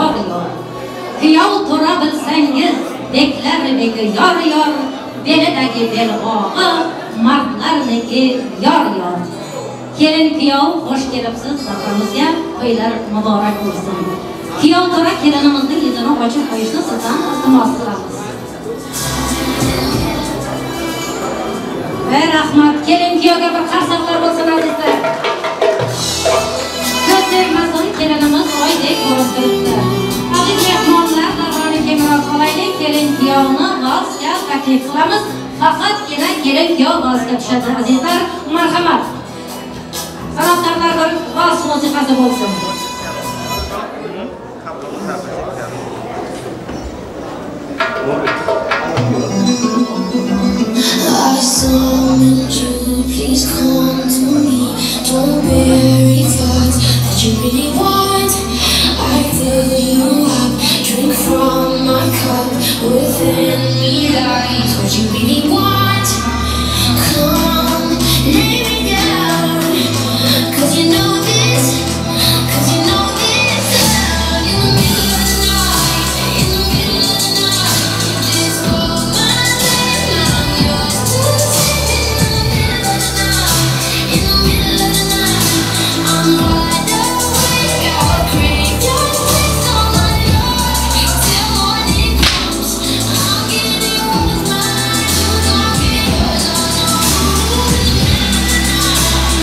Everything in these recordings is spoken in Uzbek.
yor yor. Kuyov to'ra bilsangiz, beklar begi yor yor, belidagi belg'og'i mardlarniki yor yor. Kelin kuyov xush kelibsiz davramizga, to'ylar muborak bo'lsin. Kuyov to'ra kelinimizning yuzini ochib qo'yishni sizdan iltimos qilamiz. Ey rahmat, kelin kuyovga bir qarsaklar bo'lsin azizlar. Ko'z tegmasin, kelinimiz oydek bo'lib turibdi. Aziz mehmonlar, davrani kengroq olaylik, kelin kuyovni valsga taklif qilamiz. Faqatgina kelin kuyov valsga tushadi azizlar. Marhamat. San'atkorlar bir vals musiqasi bo'lsin. I summoned you, please come to me. Don't bury thoughts that you really want. I fill you up, drink from my cup. Within me lies what you really want. Come, lay me down, 'cause you know this, 'cause you know this. In the middle of the night, in the middle of the night, just call my name, I'm yours to take. In the middle of the night, in the middle of the night, I'm wide awake. I crave your kiss all night long till morning comes. I'm getting what is mine, you gon' get yours. Oh no.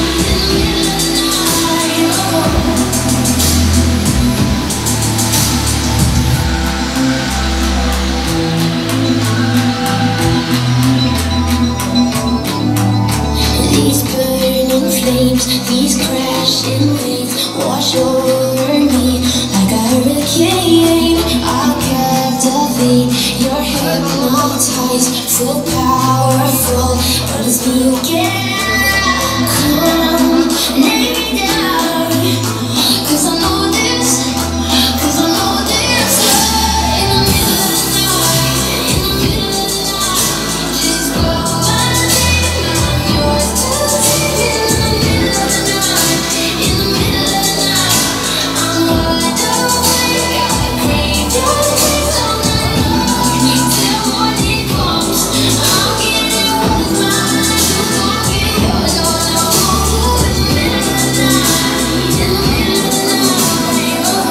In the middle of the night, oh. These burning flames, these crashing waves wash over me like a hurricane. I captivate, you're hypnotized, so powerful, but it's me again. Come, lay me down, 'cause I know this, 'cause I know this. In the middle of the night, in the middle of the night, just call my name, I'm yours to take. In the middle of the night, in the middle of the night, I'm wide awake. I crave your kiss all night long till morning comes. I'm getting what is mine, you gon' get yours. Oh no. In the middle of the night, in the middle of the night, oh.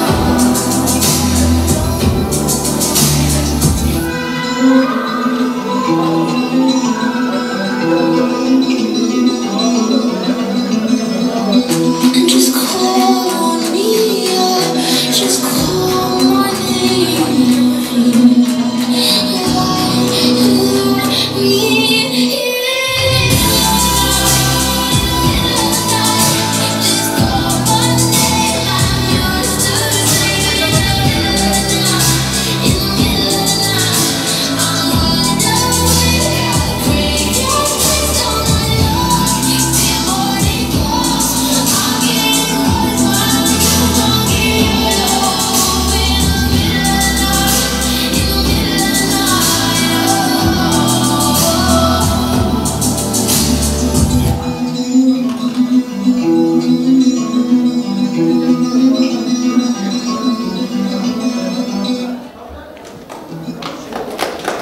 And just call on me, just call my name. Let me in. Just call my name, I'm yours to take. In the middle of the night, I'm wide awake. I crave your kiss all night long till morning comes. I'm getting what is mine, you gon' get yours. Oh, in the middle of the night, in the middle of the night, oh.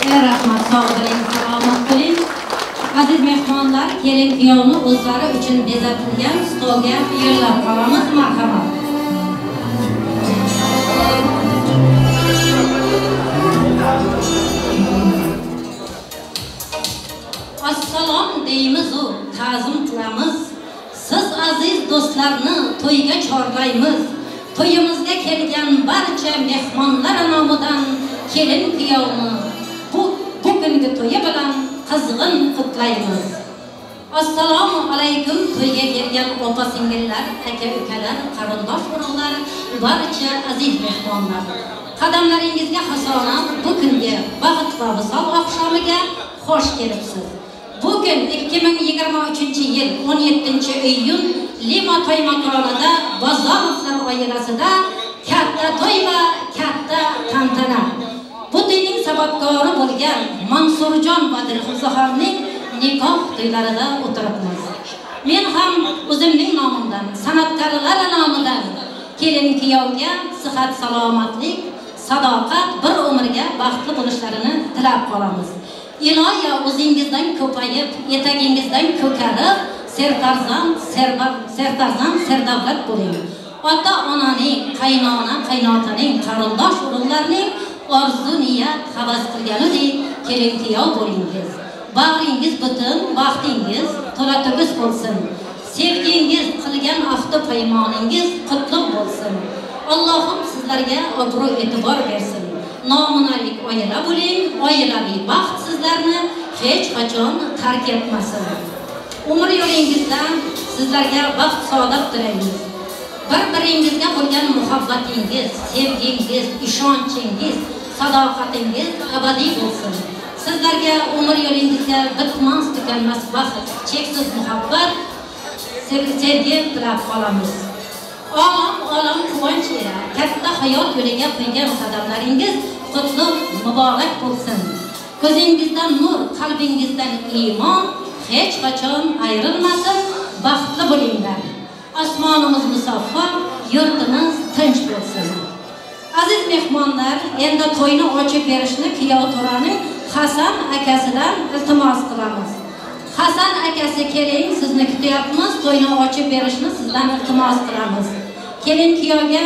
Ey rahmat, sog' bo'ling, salomat bo'ling. Aziz mehmonlar, kelin kuyovni o'zlari uchun bezatilgan stolga yo'llab qolamiz. Marhamat. Assalom deymiz-u, ta'zim qilamiz. Siz aziz do'stlarni to'yga chorlaymiz. To'yimizga kelgan barcha mehmonlar nomidan kelin kuyovni bu bugungi to'yi bilan qizg'in qutlaymiz. Assalomu alaykum to'yga kelgan opa singillar, aka ukalar, qarindosh urug'lar, barcha aziz mehmonlar. Qadamlaringizga hasona bu kunga baxt va visol oqshomiga xush kelibsiz. Bugun 2023-yil 17-iyun Lima to'y makonida Bozorovlar oilasida katta to'y va katta tantana. Bu to'yning sababkori bo'lgan Mansurjon va Dilfuzaxonning nikoh to'ylarida o'tiribmiz. Men ham o'zimning nomimdan, san'atkorlar nomidan Kelin kuyovga sihat, salomatlik, sadoqat, bir umrga baxtli bo'lishlarini tilab qolamiz. Iloyo o'zingizdan ko'payib, etagingizdan ko'karib, serfarzand, serfarzand, serdavlat bo'ling. Ota-onaning, qaynona, qaynotaning, qarindosh urug'larning orzu niyat havas qilganidek kelin kuyov bo'lingiz. Bag'ringiz butun, baxtingiz to'la to'kis bo'lsin. Sevgingiz, qilgan ahdi paymoningiz qutlug' bo'lsin. Allohim sizlarga obro' e'tibor bersin. Nomunalik oila bo'ling, oilaviy baxt sizlarni hech qachon tark etmasin. Umr yo'lingizda sizlarga baxt saodat tilaymiz. Bir-biringizga bo'lgan muhabbatingiz, sevgingiz, ishonchingiz, sadoqatingiz abadiy bo'lsin. Sizlarga umr yo'lingizga bitmas tuganmas baxt, cheksiz muhabbat, sevgi tilab qolamiz. Olam olam quvonch ila katta hayot yo'liga qo'ygan qadamlaringiz qutlug' muborak bo'lsin. Ko'zingizdan nur, qalbingizdan iymon hech qachon ayrilmasin. Baxtli bo'linglar. Osmonimiz musaffo, yurtimiz tinch bo'lsin. Aziz mehmonlar, endi to'yni ochib berishni kuyov to'raning Hasan akasidan iltimos qilamiz. Hasan akasi keling, sizni kutyapmiz. To'yni ochib berishni sizdan iltimos qilamiz. Kelin kuyovga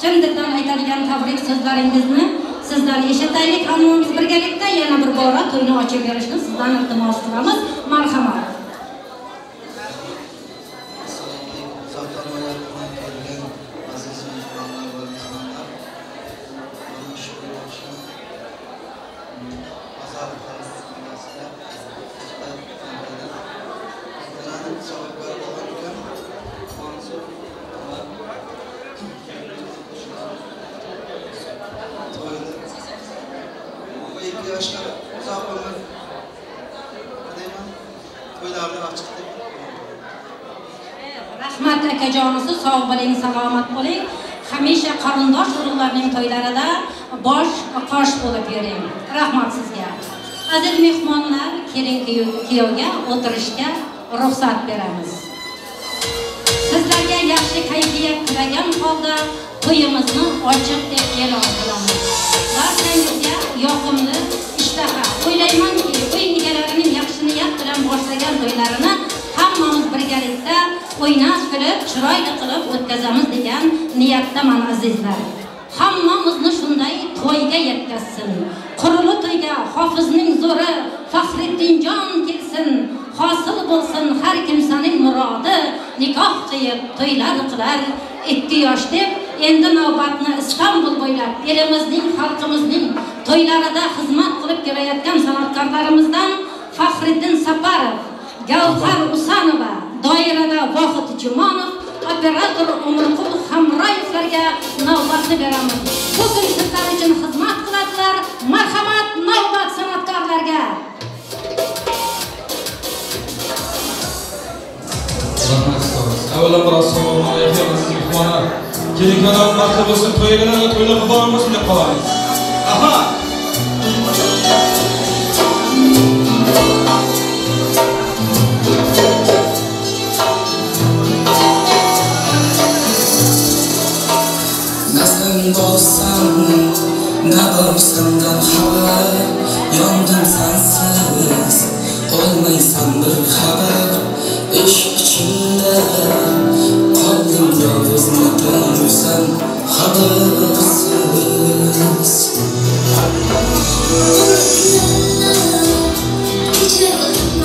chin dildan aytadigan tabrik so'zlaringizni sizdan eshitaylik. Hammamiz birgalikda yana bir bora to'yni ochib berishni sizdan iltimos qilamiz. Marhamat. Rahmat akajonisi, sog' bo'ling, salomat bo'ling. Hamisha qarindosh urug'larning to'ylarida bosh qosh bo'lib yuring. Rahmat sizga. Aziz mehmonlar, kelin kuyovga o'tirishga ruxsat beramiz. Sizlarga yaxshi kayfiyat tilagan holda to'yimizni ochiq deb e'lon qilamiz. Barchangizga yoqimli ishtaha. O'ylaymanki, uy egalarining yaxshi niyat bilan boshlagan to'ylarini hammamiz birgalikda o'ynab kulib, chiroyli qilib o'tkazamiz degan niyatdaman azizlar. Hammamizni shunday to'yga yetkazsin. Quruli to'yga hofizning zo'ri Faxriddinjon kelsin. Hosil bo'lsin har kimsaning murodi, nikoh qilib to'ylar qilar ikki yosh deb endi navbatni Istanbul bo'ylab elimizning, xalqimizning to'ylarida xizmat qilib kelayotgan san'atkorlarimizdan Faxriddin Saparov, Gavhar Usanova, doirada Vohid Jumonov, operator Umurqul Hamroyevlarga navbatni beramiz. Bugun sizlar uchun xizmat qiladilar. Marhamat, navbat san'atkorlarga. Rahmat. Avvalambor assalomu alaykum aziz mehmonlar. Kelin kuyovlar baxtli bo'lsin, to'ylar to'ylar muborak bo'lsin deb qolamiz. Rahmat. Bolsam, ne bolsamdan xabar, yondim sensiz, olmaysan bir xabar. Ishq içinde qaldim yolg'iz, neden yursan xabarsiz. Canım,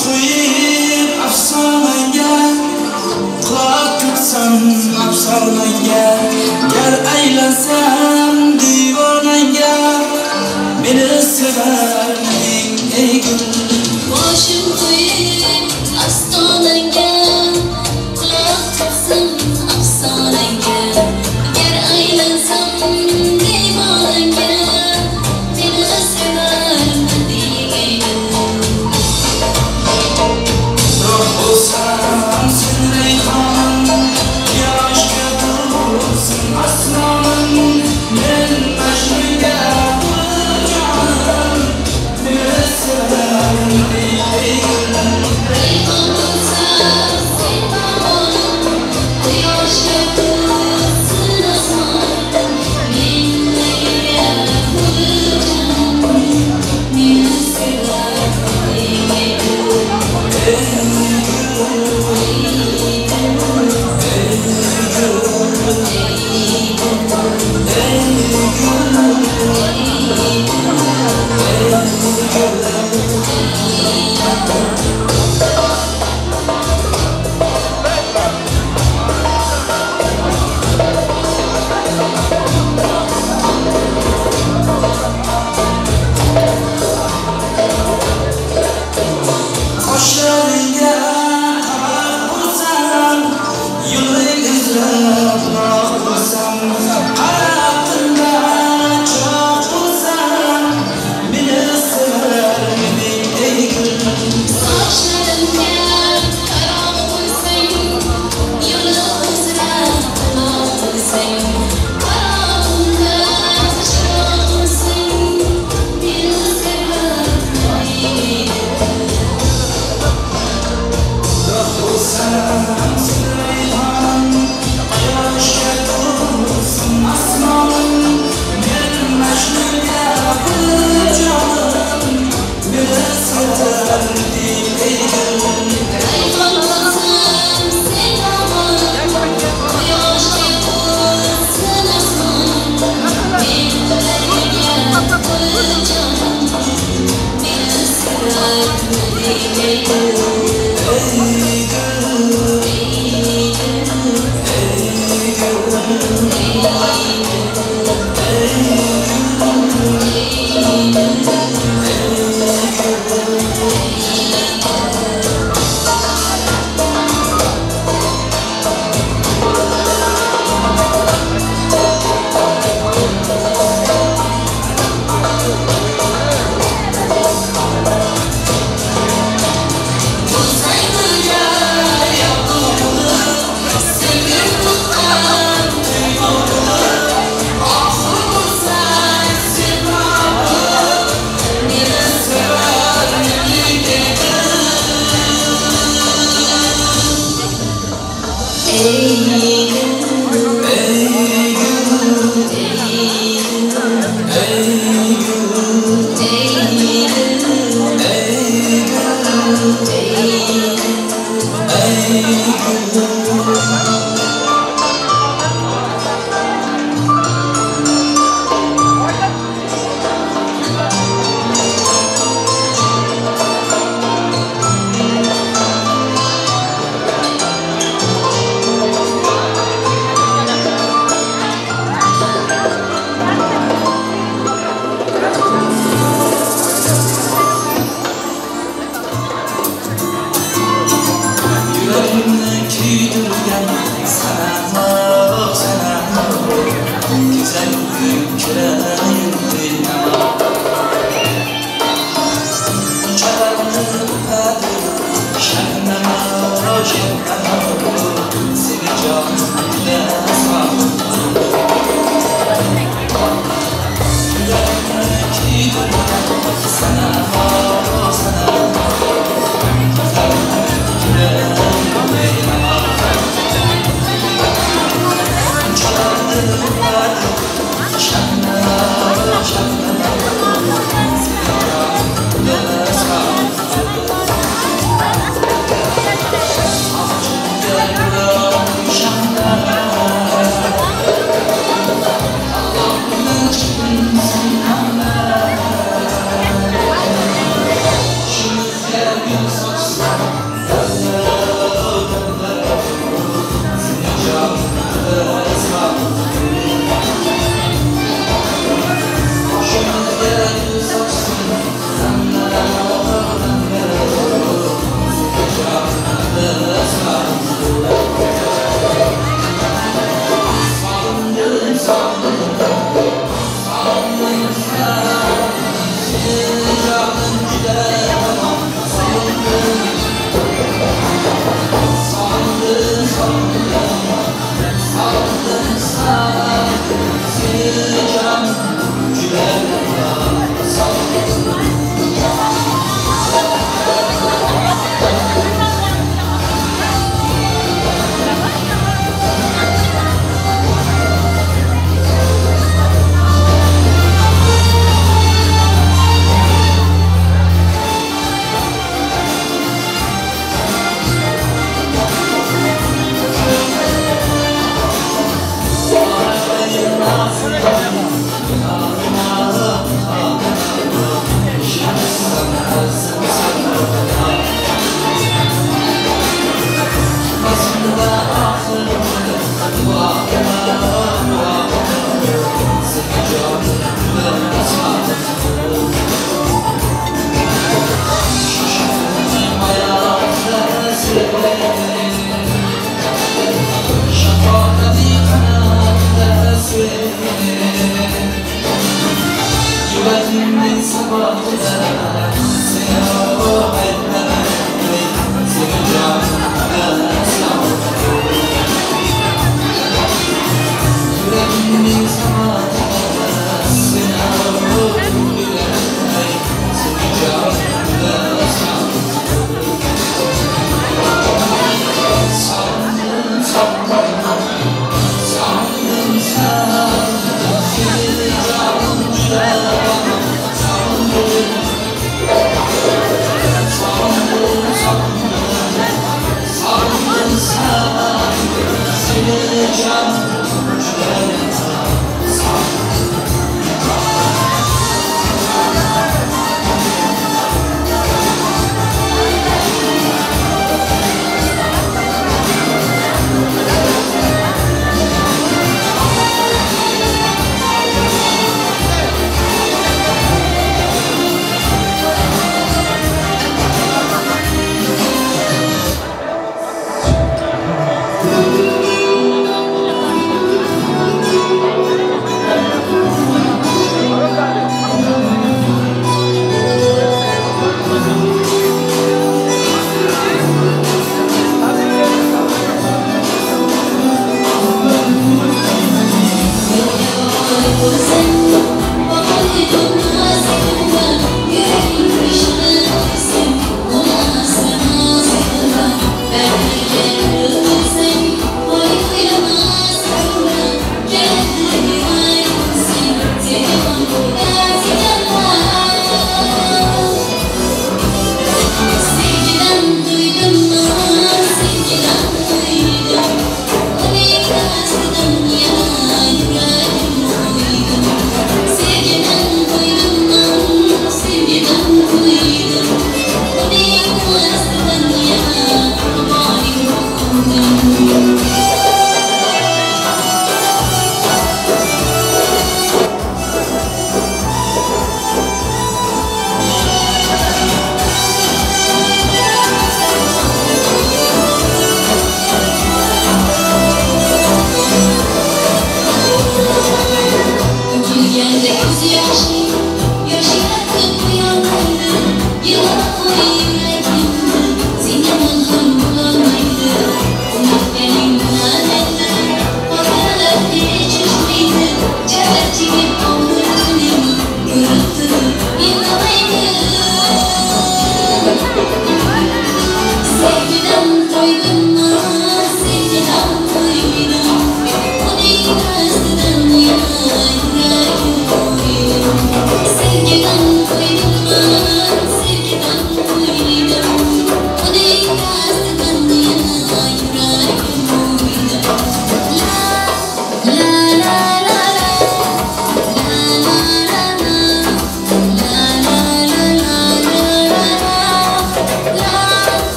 Qo'yib afsonangga, quloq tutsam afsonangga, gar aylansam devonangga, meni sevarmiding ey gul? Boshim qo'yib ostonangga, quloq tutsam afsonangga, gar aylansam devonangga, meni sevarmiding ey gul? Ruh bo'lsam sen rayhonim, quyoshga to'lsin osmonim, men Majnunga jonim, meni sevarmiding ey gul? Rayhon bo'lsam sen tomonim, quyoshga to'lsin osmonim, men Layliga jonim, meni sevarmiding ey gul? Qoshlaringga taroq bo'lsam, yo'ling izlab buloq bo'lsam, qarab cho'g' bo'lsam, meni sevarmiding ey gul? Sochlarimga taroq bo'lsang, yo'li uzra buloq bo'lsang, qarog'imda chiroq bo'lsang, meni sevarmiding ey gul? Ruh bo'lsam sen rayhonim, quyoshga to'lsin osmonim, men Majnunga jonim, meni sevarmiding ey gul? Rayhon bo'lsam sen tomonim, quyoshga to'lsin osmonim, men Layliga jonim, meni sevarmiding ey gul? Ey gul, ey gul, ey gul, ey gul. Yurakimni kuydirgan sanamlo, sanamlo, go'zallik kiraydi. Chalarni o'padi shabnamo, shabnamo, seni jonimga soldim. Yurakimni kuydirgan sanamlo, sanamlo, go'zallik kiraydi. Shabnam, shabnam, seni jonimga soldim.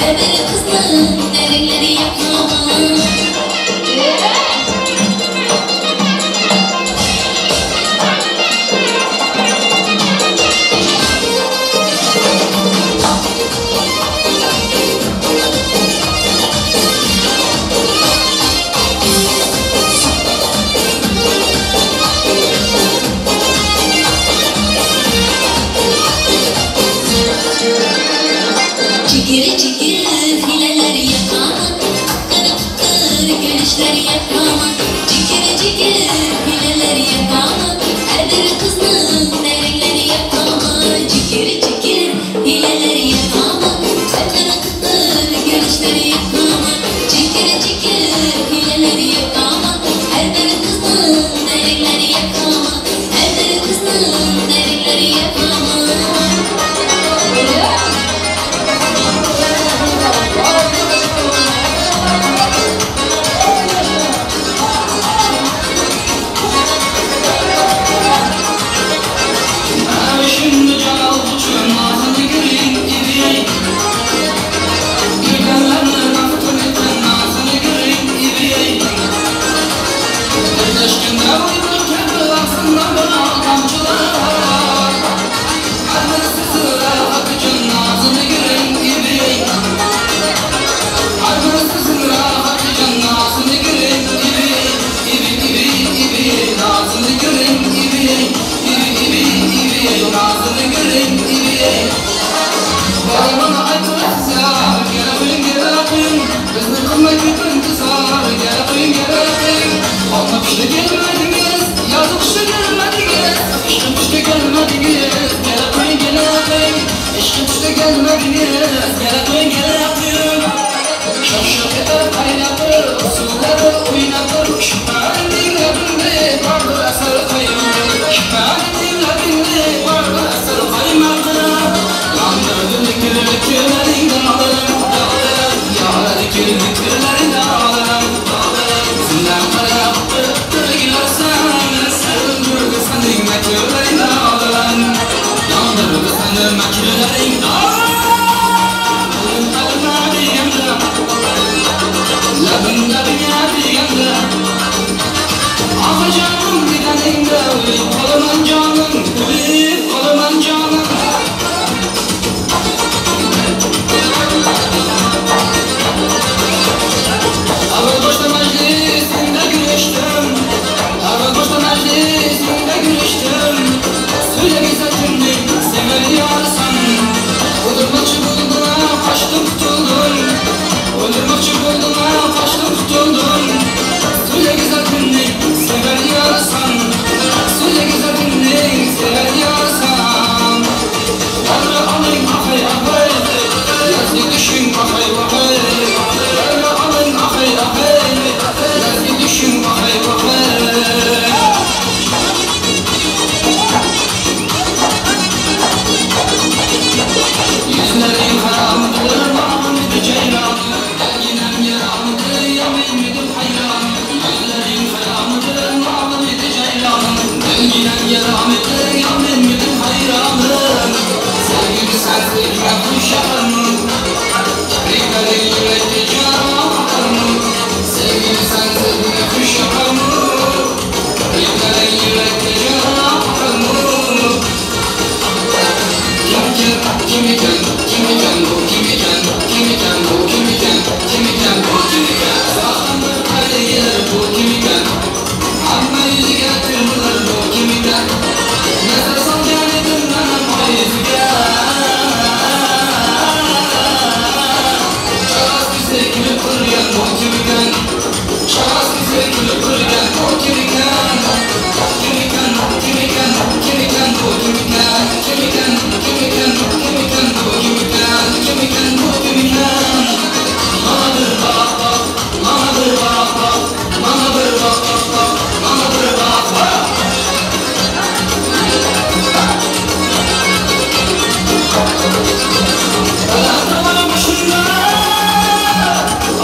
Her bir kızın derinleri yakama. Cikir cikir hileler yakama, kıpkır kıpkır gülüşler yakama. Cikir cikir hileler yakama, her bir kızın derinleri yakama. Cikir cikir hileler yakama, kıpkır kıpkır gülüşler yakama. Cikir cikir hileler yakama, her bir kızın derinleri yakama. Her bir kızın derinleri yakama.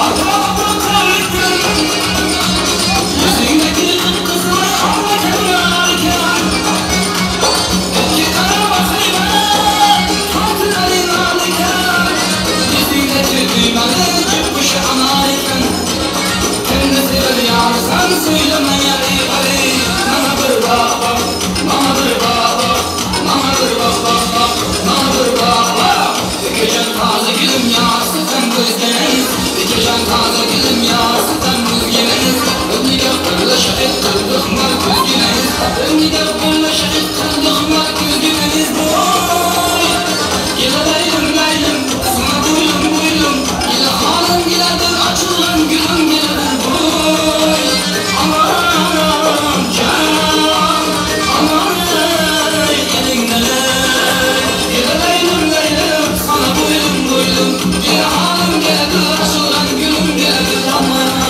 Arkamda Aman.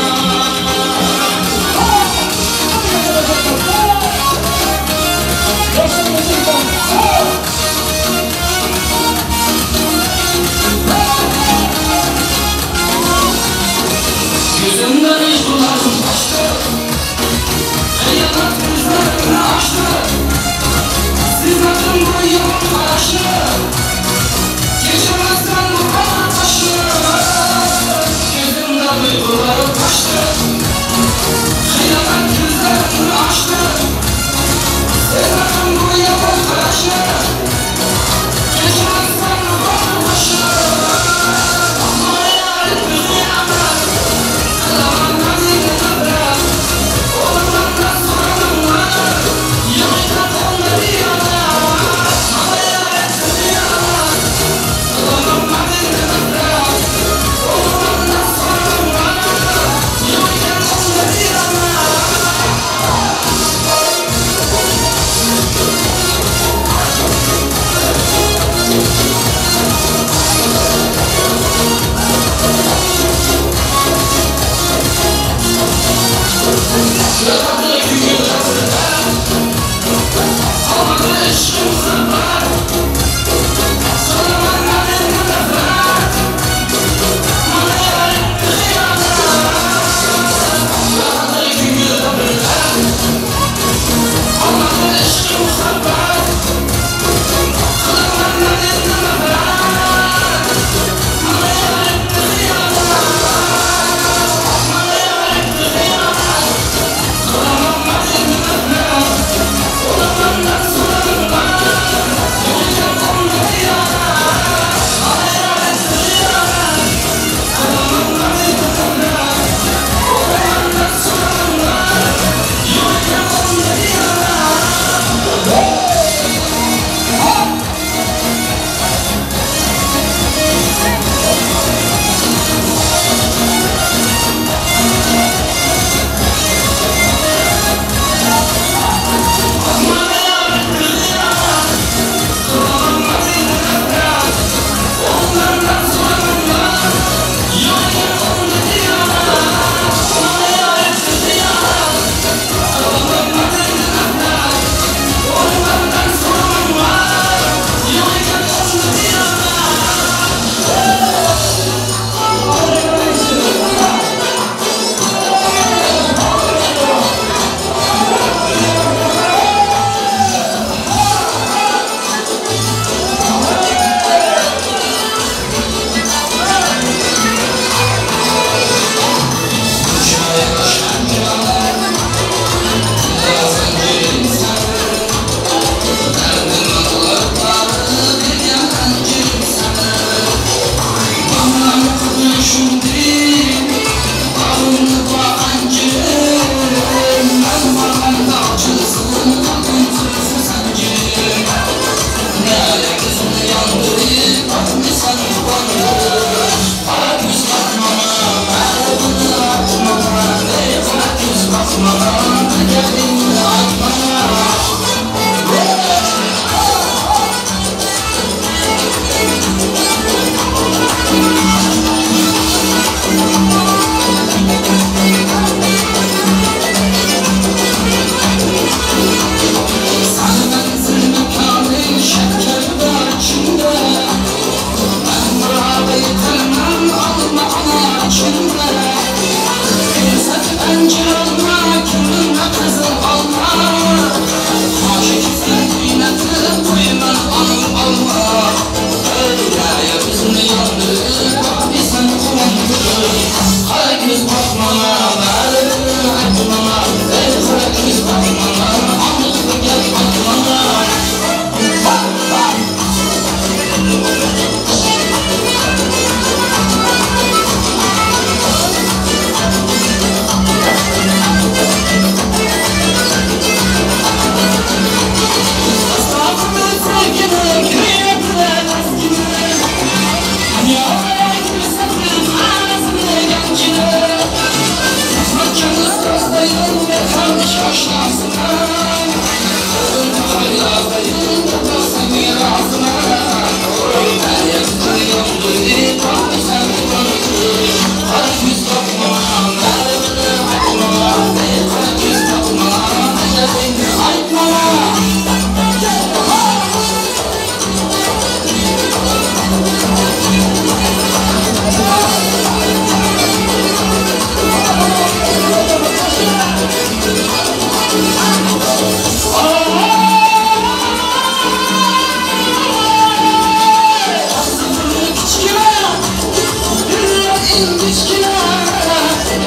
Ingichkina,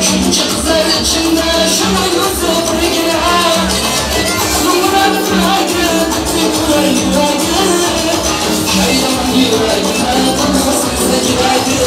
shuncha qizlar ichida shuni o'zi birgina. Zumrad yuragi, urar yuragi, shayton yuragini tinmasiz yuragi.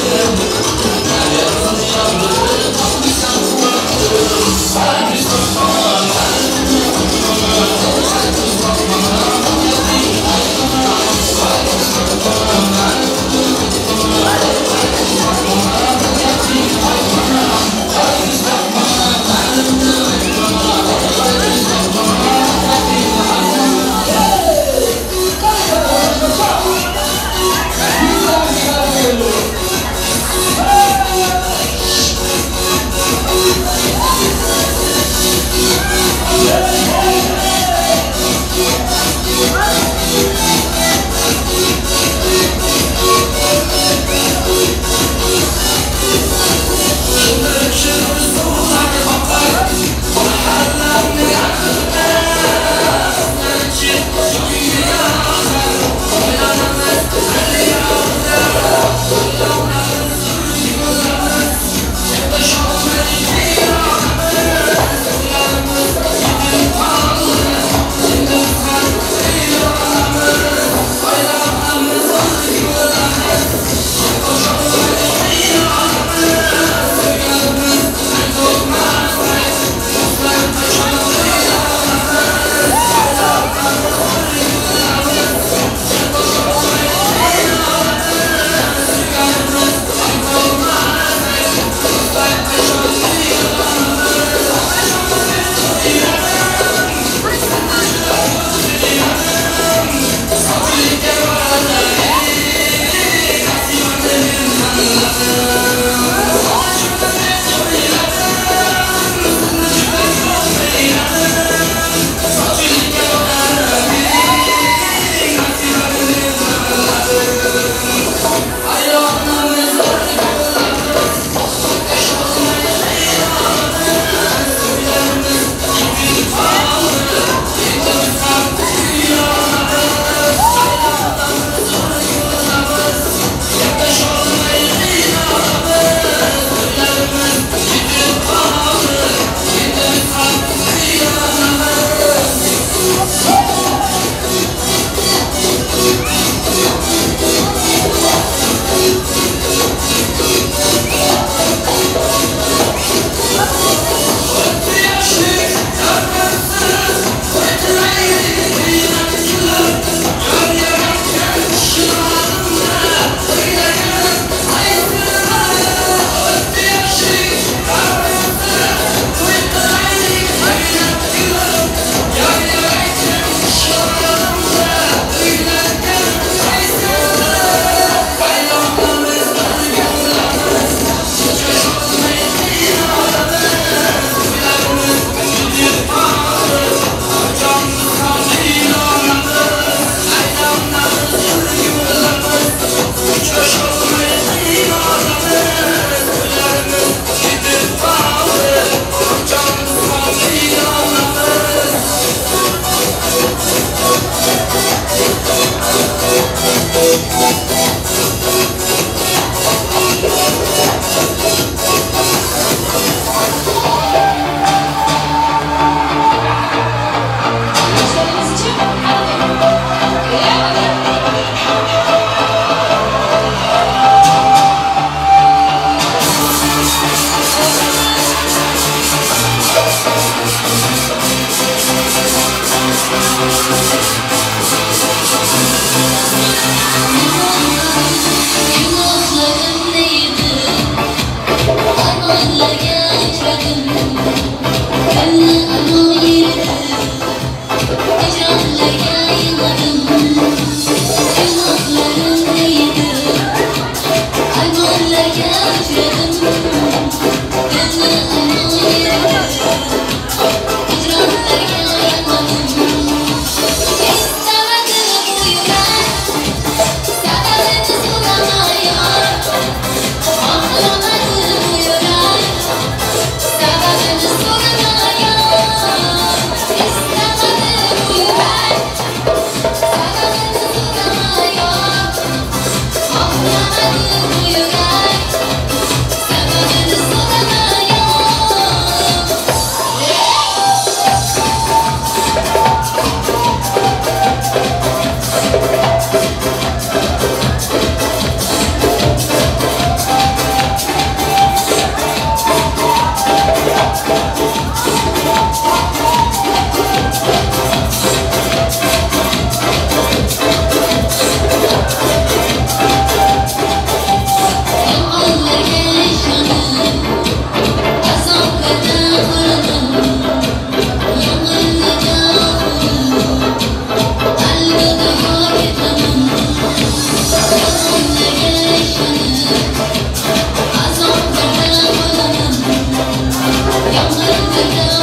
Yeah.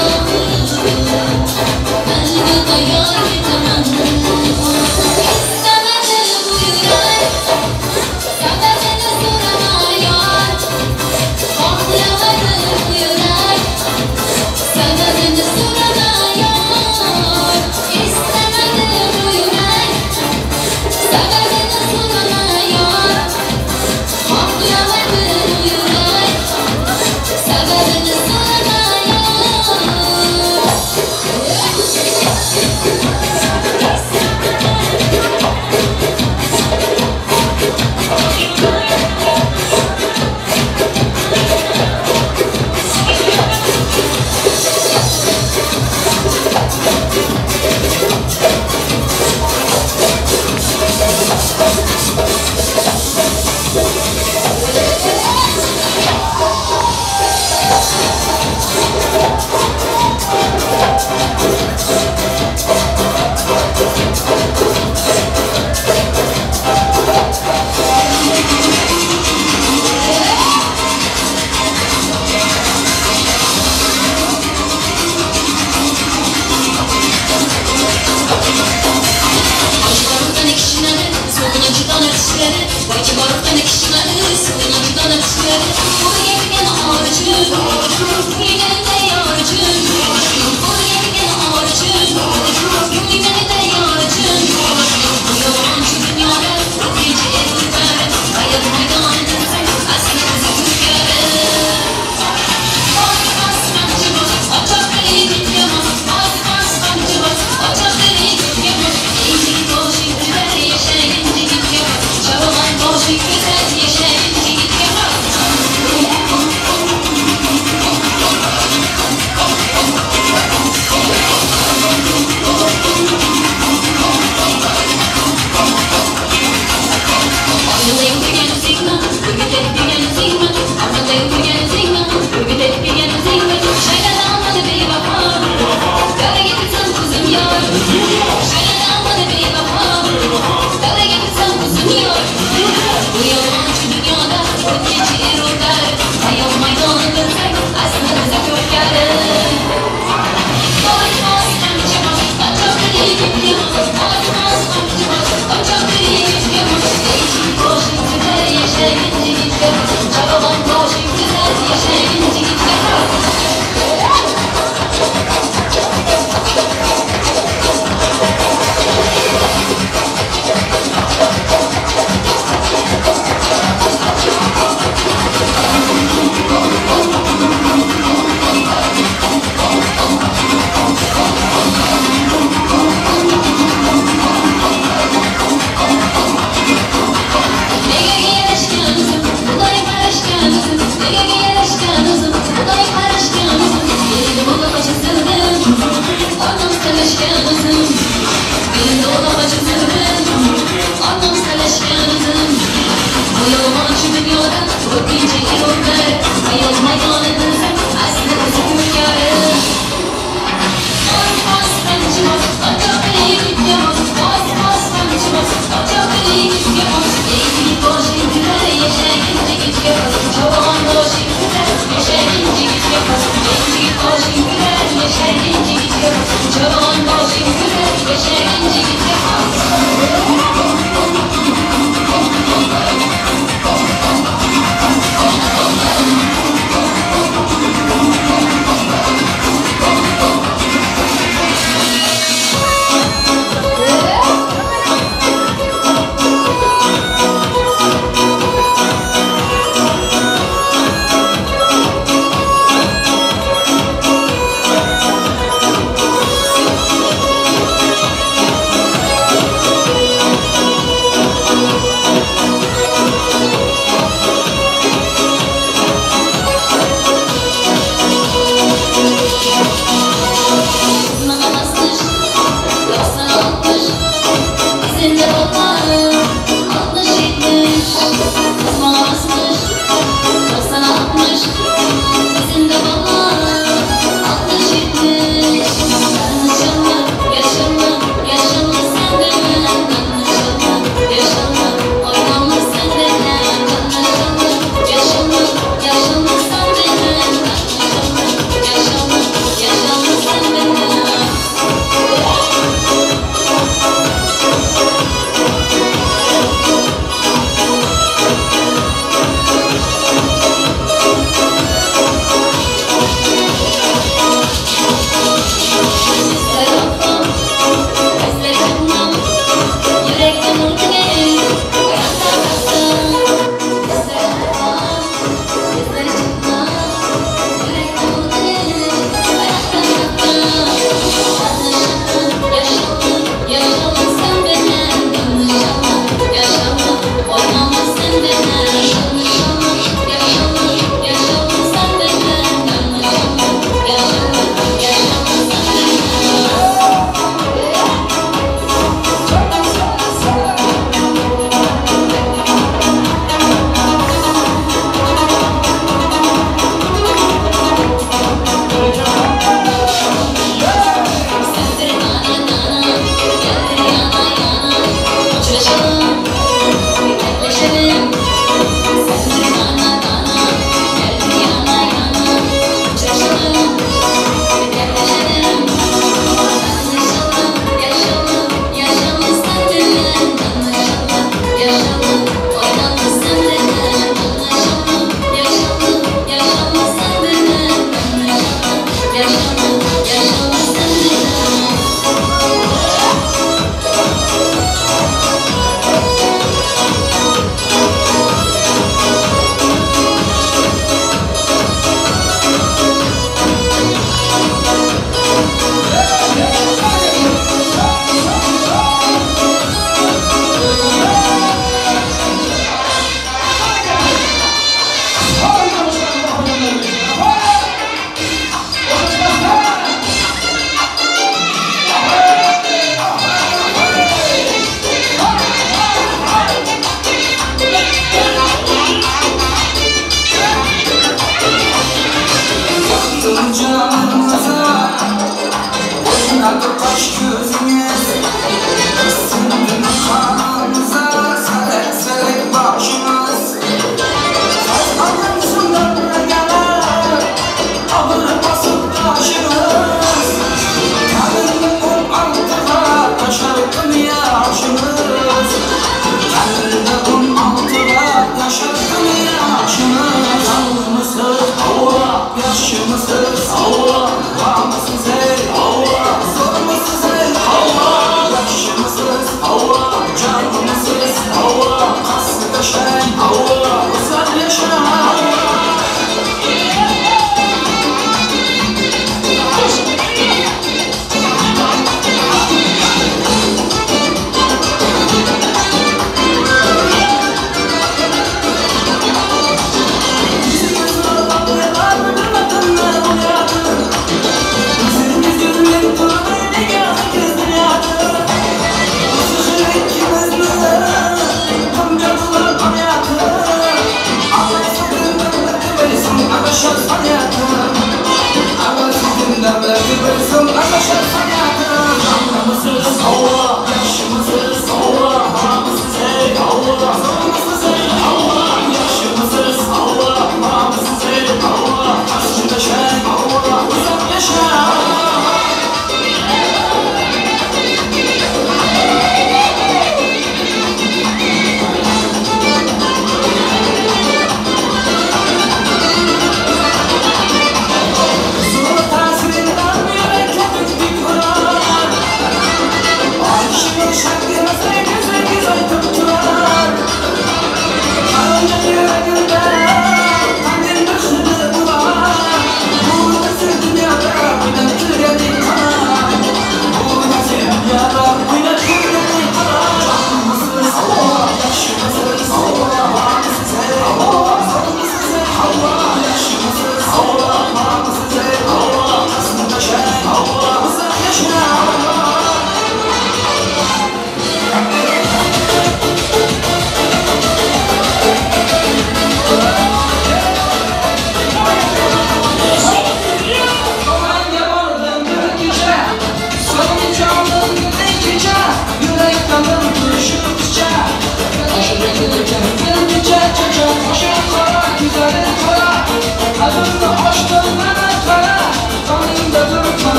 Yeah!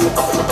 Yeah.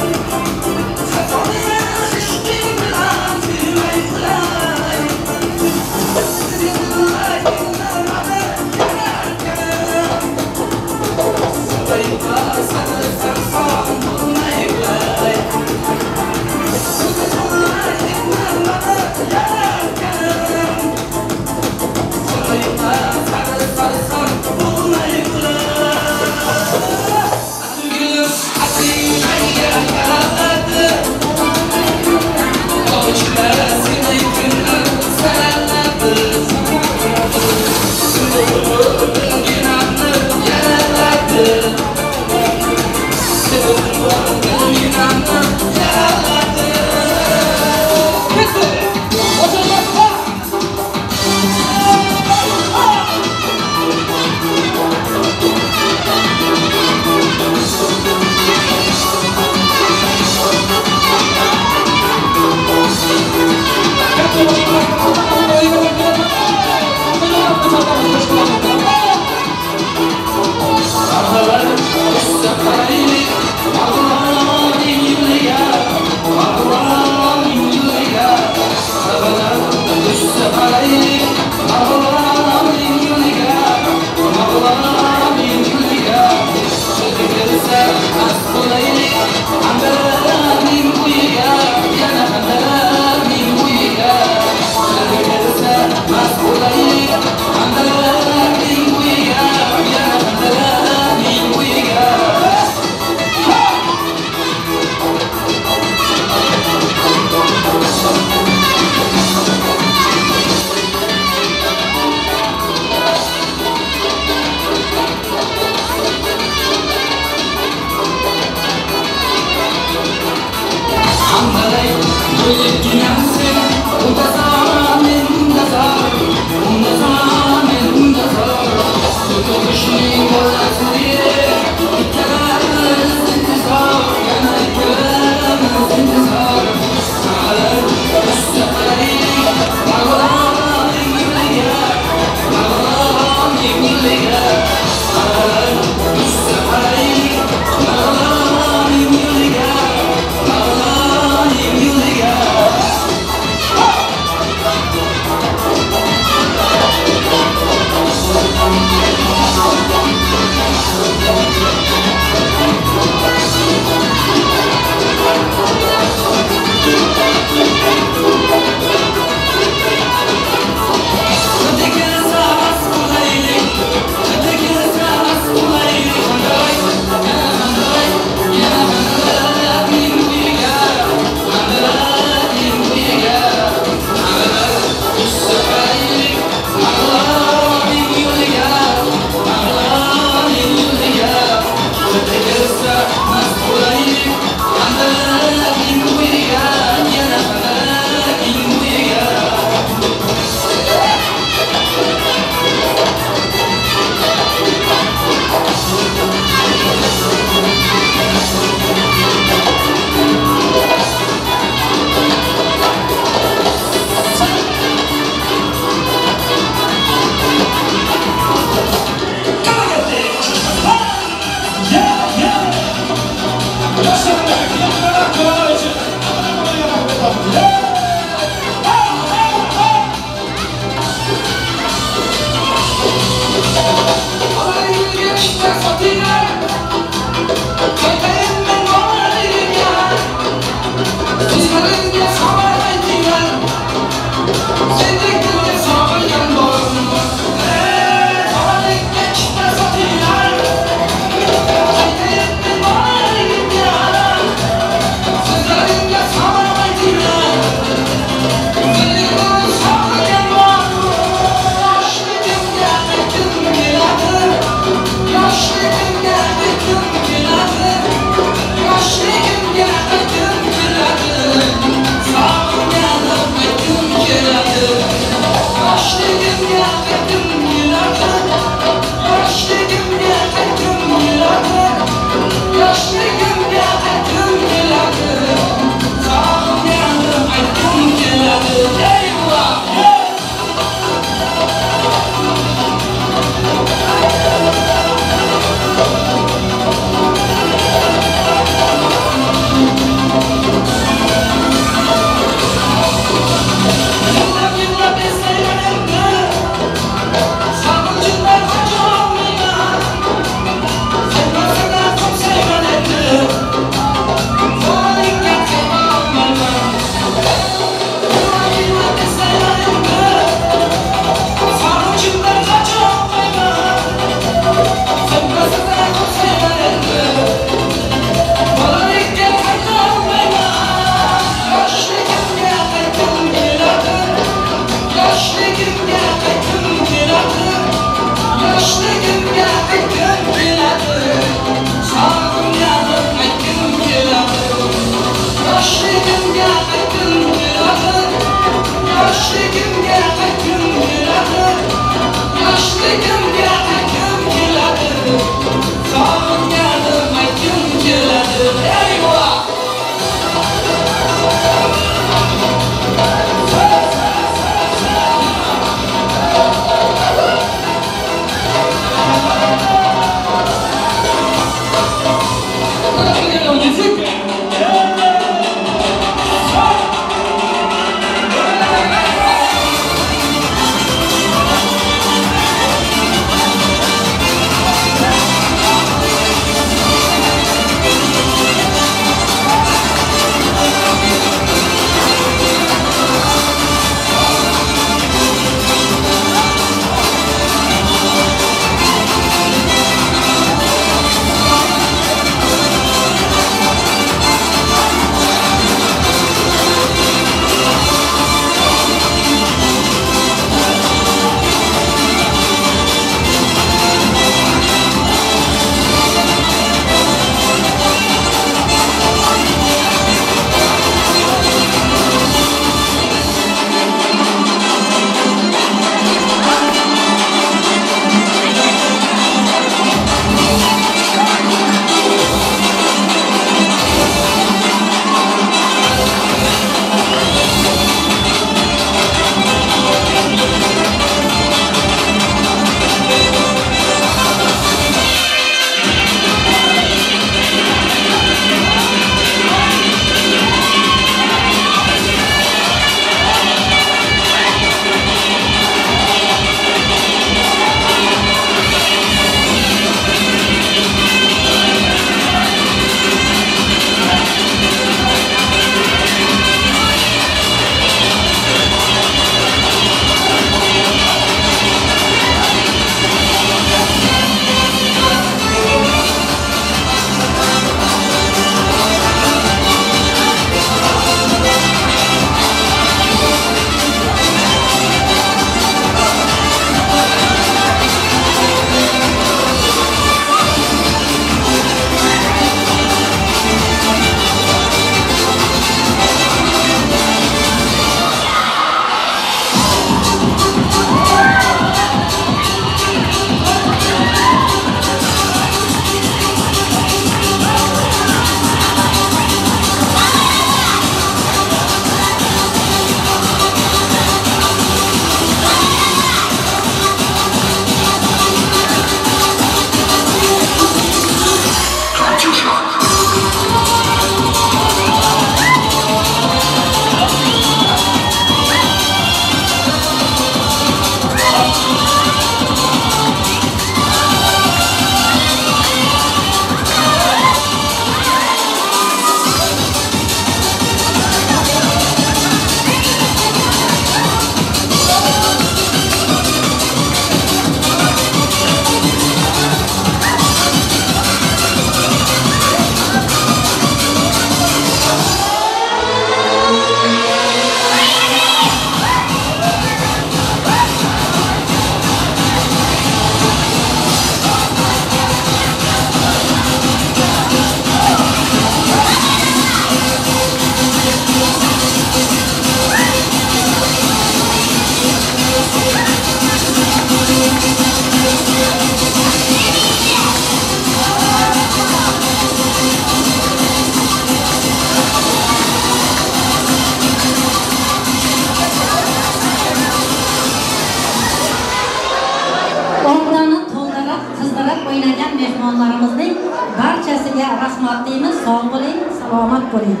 salomat bo'ling.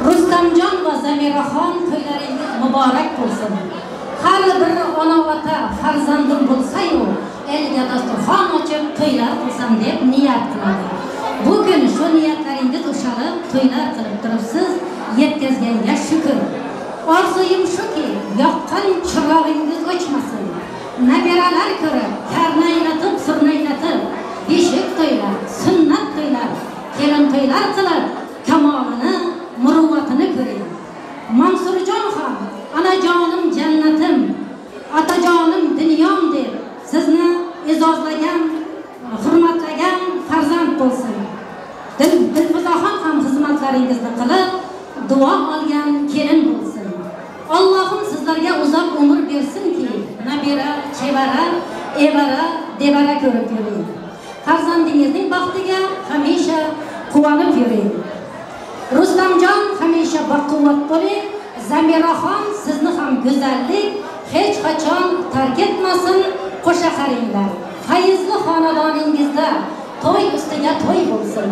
Rustamjon va Zamiraxon to'ylaringiz muborak bo'lsin. Har bir ona ota farzandim bo'lsa-yu, elga dasturxon ochib to'ylar qilsam deb niyat qiladi. Bugun shu niyatlaringiz ushalib to'ylar qilib turibsiz, yetkazganga shukr. Orzuyim shuki, yoqqan chirog'ingiz o'chmasin. Nabiralar ko'rib, karnaylatib, surnaylatib, beshik to'ylar, sunnat to'ylar, kelin to'ylar qilib, kamolini, muruvvatini ko'ring. Mansurjon ham anajonim jannatim, otajonim dunyom deb sizni e'zozlagan, hurmatlagan farzand bo'lsin. Dilfuzaxon ham xizmatlaringizni qilib, duo olgan kelin bo'lsin. Allohim sizlarga uzoq umr bersinki, nabira, chevara, evara, devara ko'rib yuring. Farzandingizning baxtiga hamisha quvonib yuring. Rustamjon hamisha baquvvat bo'ling. Zamiraxon sizni ham go'zallik hech qachon tark etmasin. Qo'sha qaringlar. Fayzli xonadoningizda to'y ustiga to'y bo'lsin.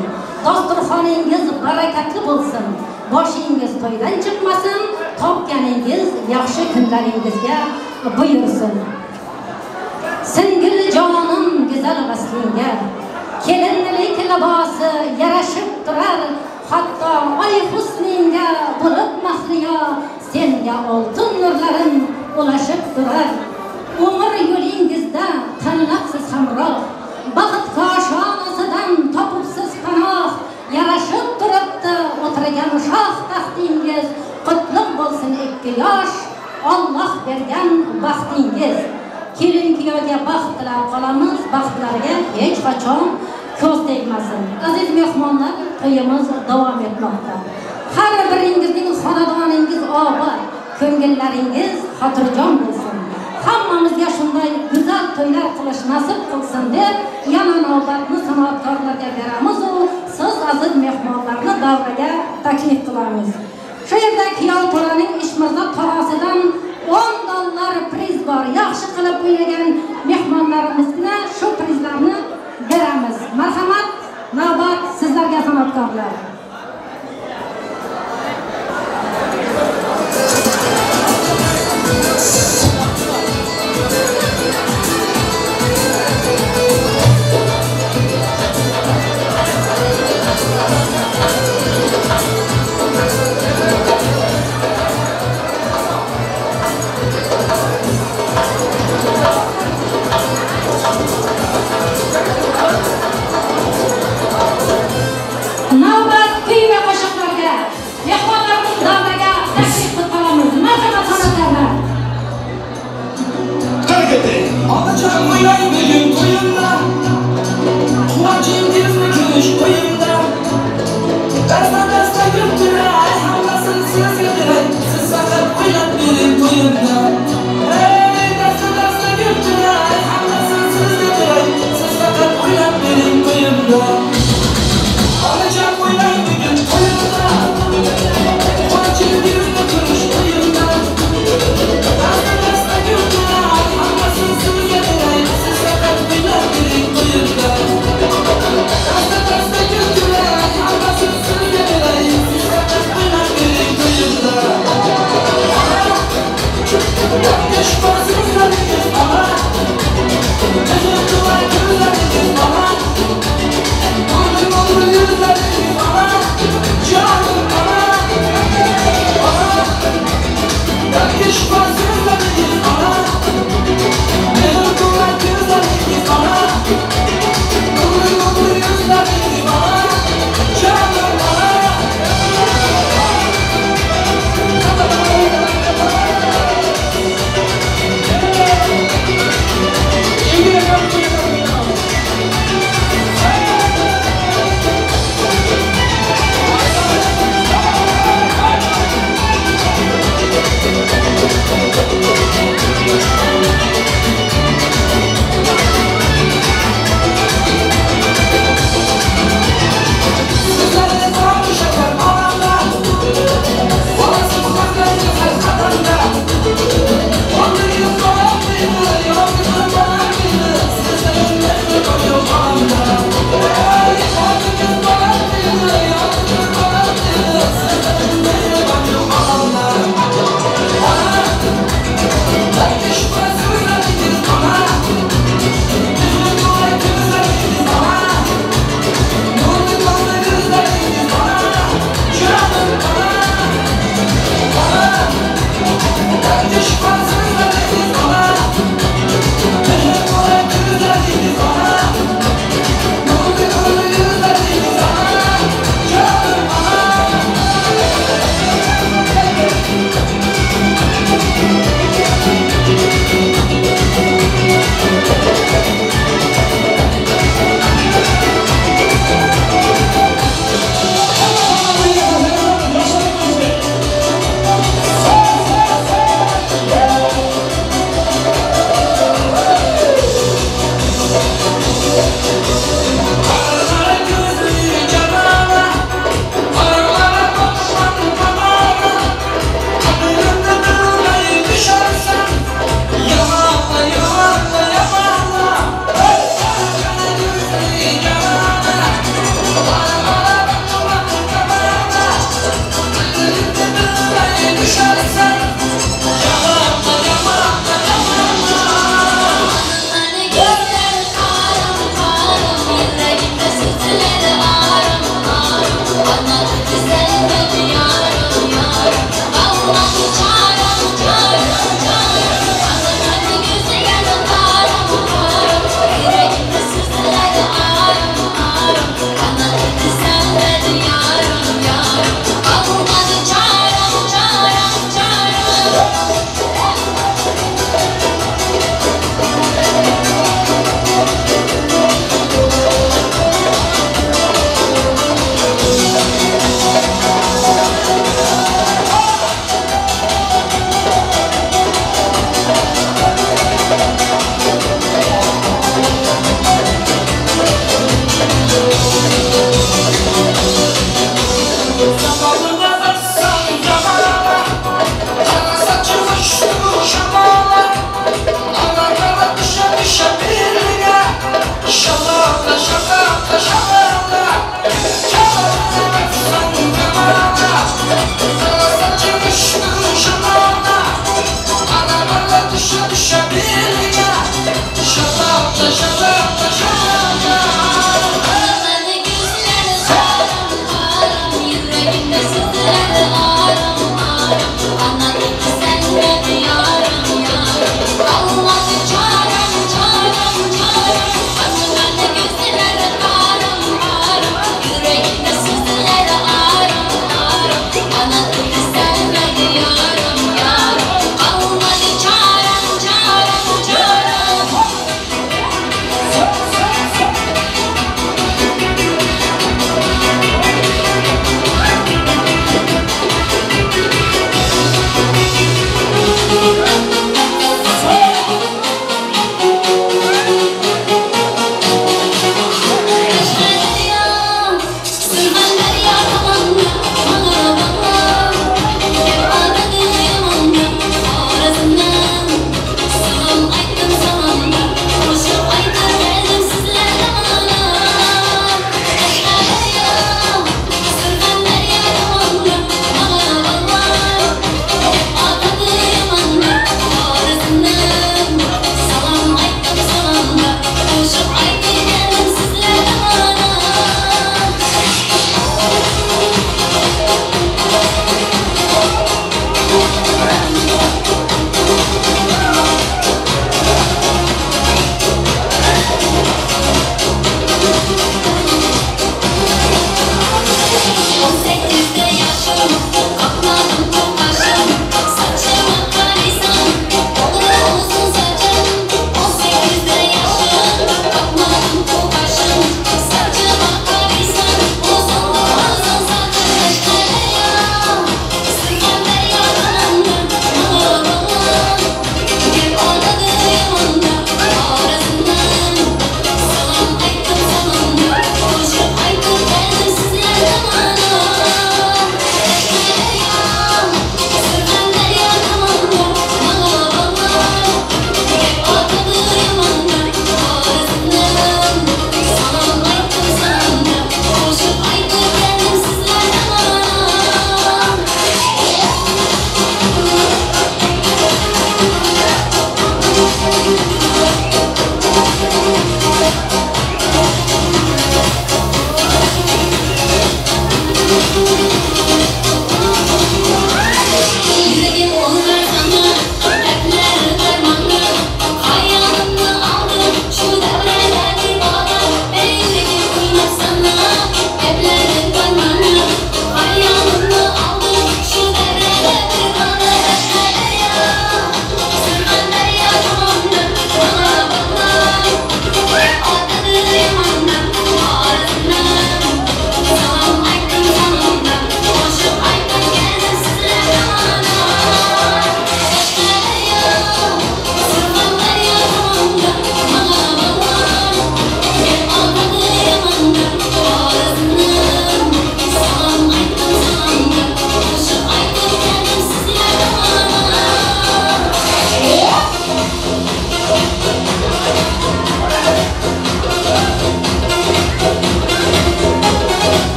Dasturxoningiz barakatli bo'lsin. Boshingiz to'ydan chiqmasin, topganingiz yaxshi kunlaringizga buyursin. Singil jonim go'zal vaslingga, kelinlik libosi yarashib turar, hatto oy husningga bo'lib mahliyo, senga oltin nurlarim ulashib turar. Umr yo'lingizda tanlabsiz hamroh, baxt koshonasidan topibsiz panoh, yarashib turibdi o'tirgan shoh taxtingiz, qutlug' bo'lsin ikki yosh Alloh bergan baxtingiz. Kelin kuyovga baxt tilab qolamiz, baxtlarga hech qachon ko'z tegmasin. Aziz mehmonlar, to'yimiz davom etmoqda. Har biringizning xonadoningiz obod, ko'ngillaringiz xotirjam bo'lsin. Hammamizga shunday go'zal to'ylar qilish nasib qilsin deb yana navbatni san'atkorlarga beramiz u siz aziz mehmonlarni davraga taklif qilamiz. Shu yerda kuyov to'raning Ishmirzo tog'asidan $10 priz bor. Yaxshi qilib o'ynagan mehmonlarimizga shu prizlarni beramiz. Marhamat, navbat sizlarga san'atkorlar. Navbat Şapatla, şapatla, şapatla. Çarpsan kamana, sana saçı düştüm şamana. Aralarla düşe düşe birine. Şapatla, şapatla, şapatla. Bana gözler haram haram, yüreğimde sızlar aram aram. Anladım ki sen beni yarım yarım. Kalmadı çarem çarem çarem. Bana gözler haram haram, yüreğimde sızlar aram aram.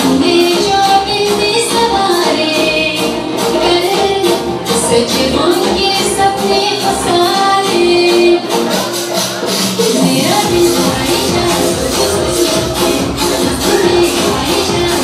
हमने जो बिंदी सवारे कल सच होंगे सपने फसारे। मेरा दिल आई जा आई जा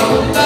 Thank you.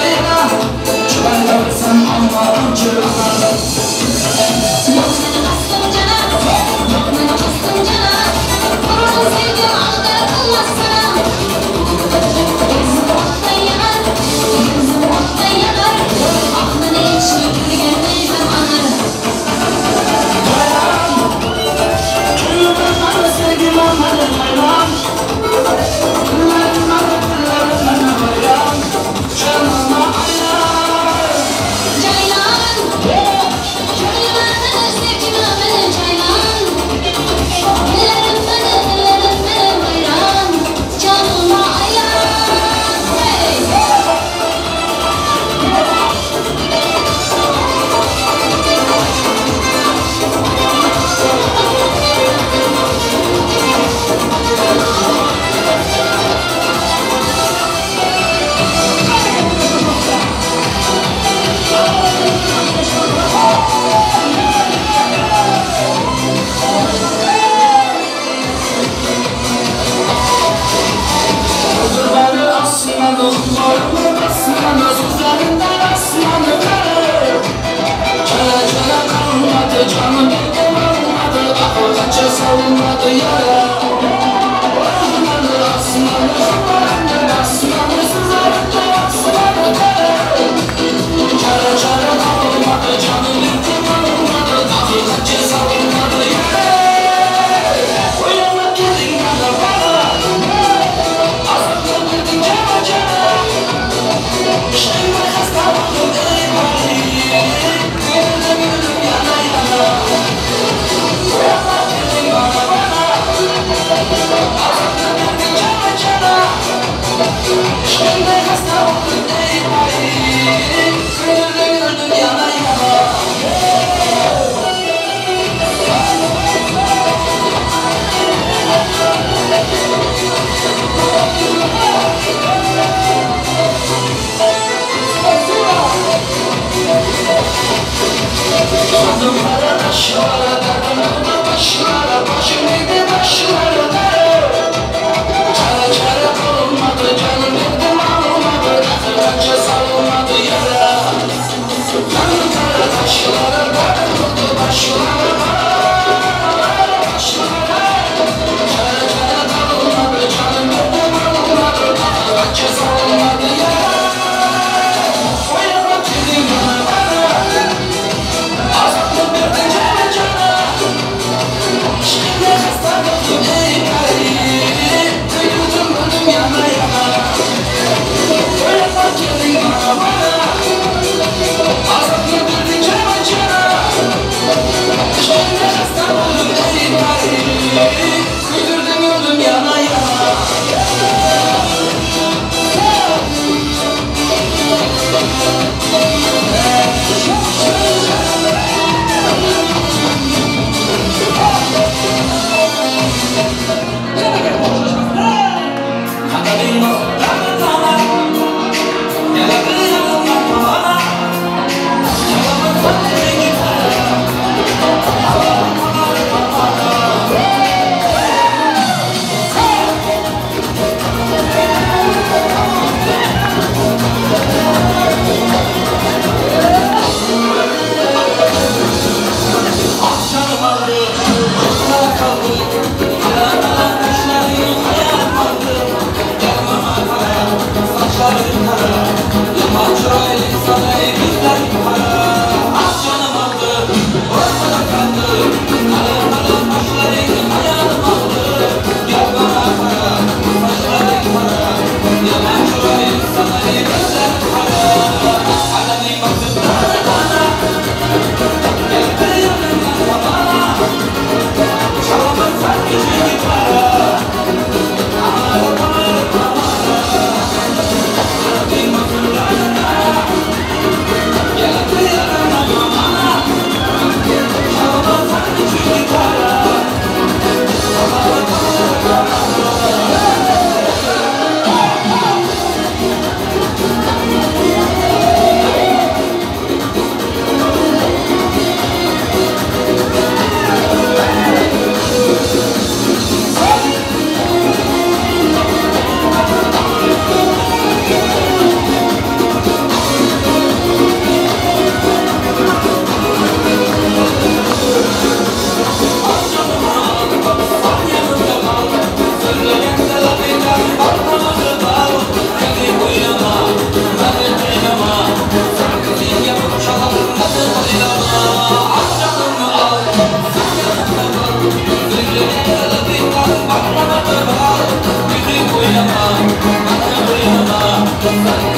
Tamara.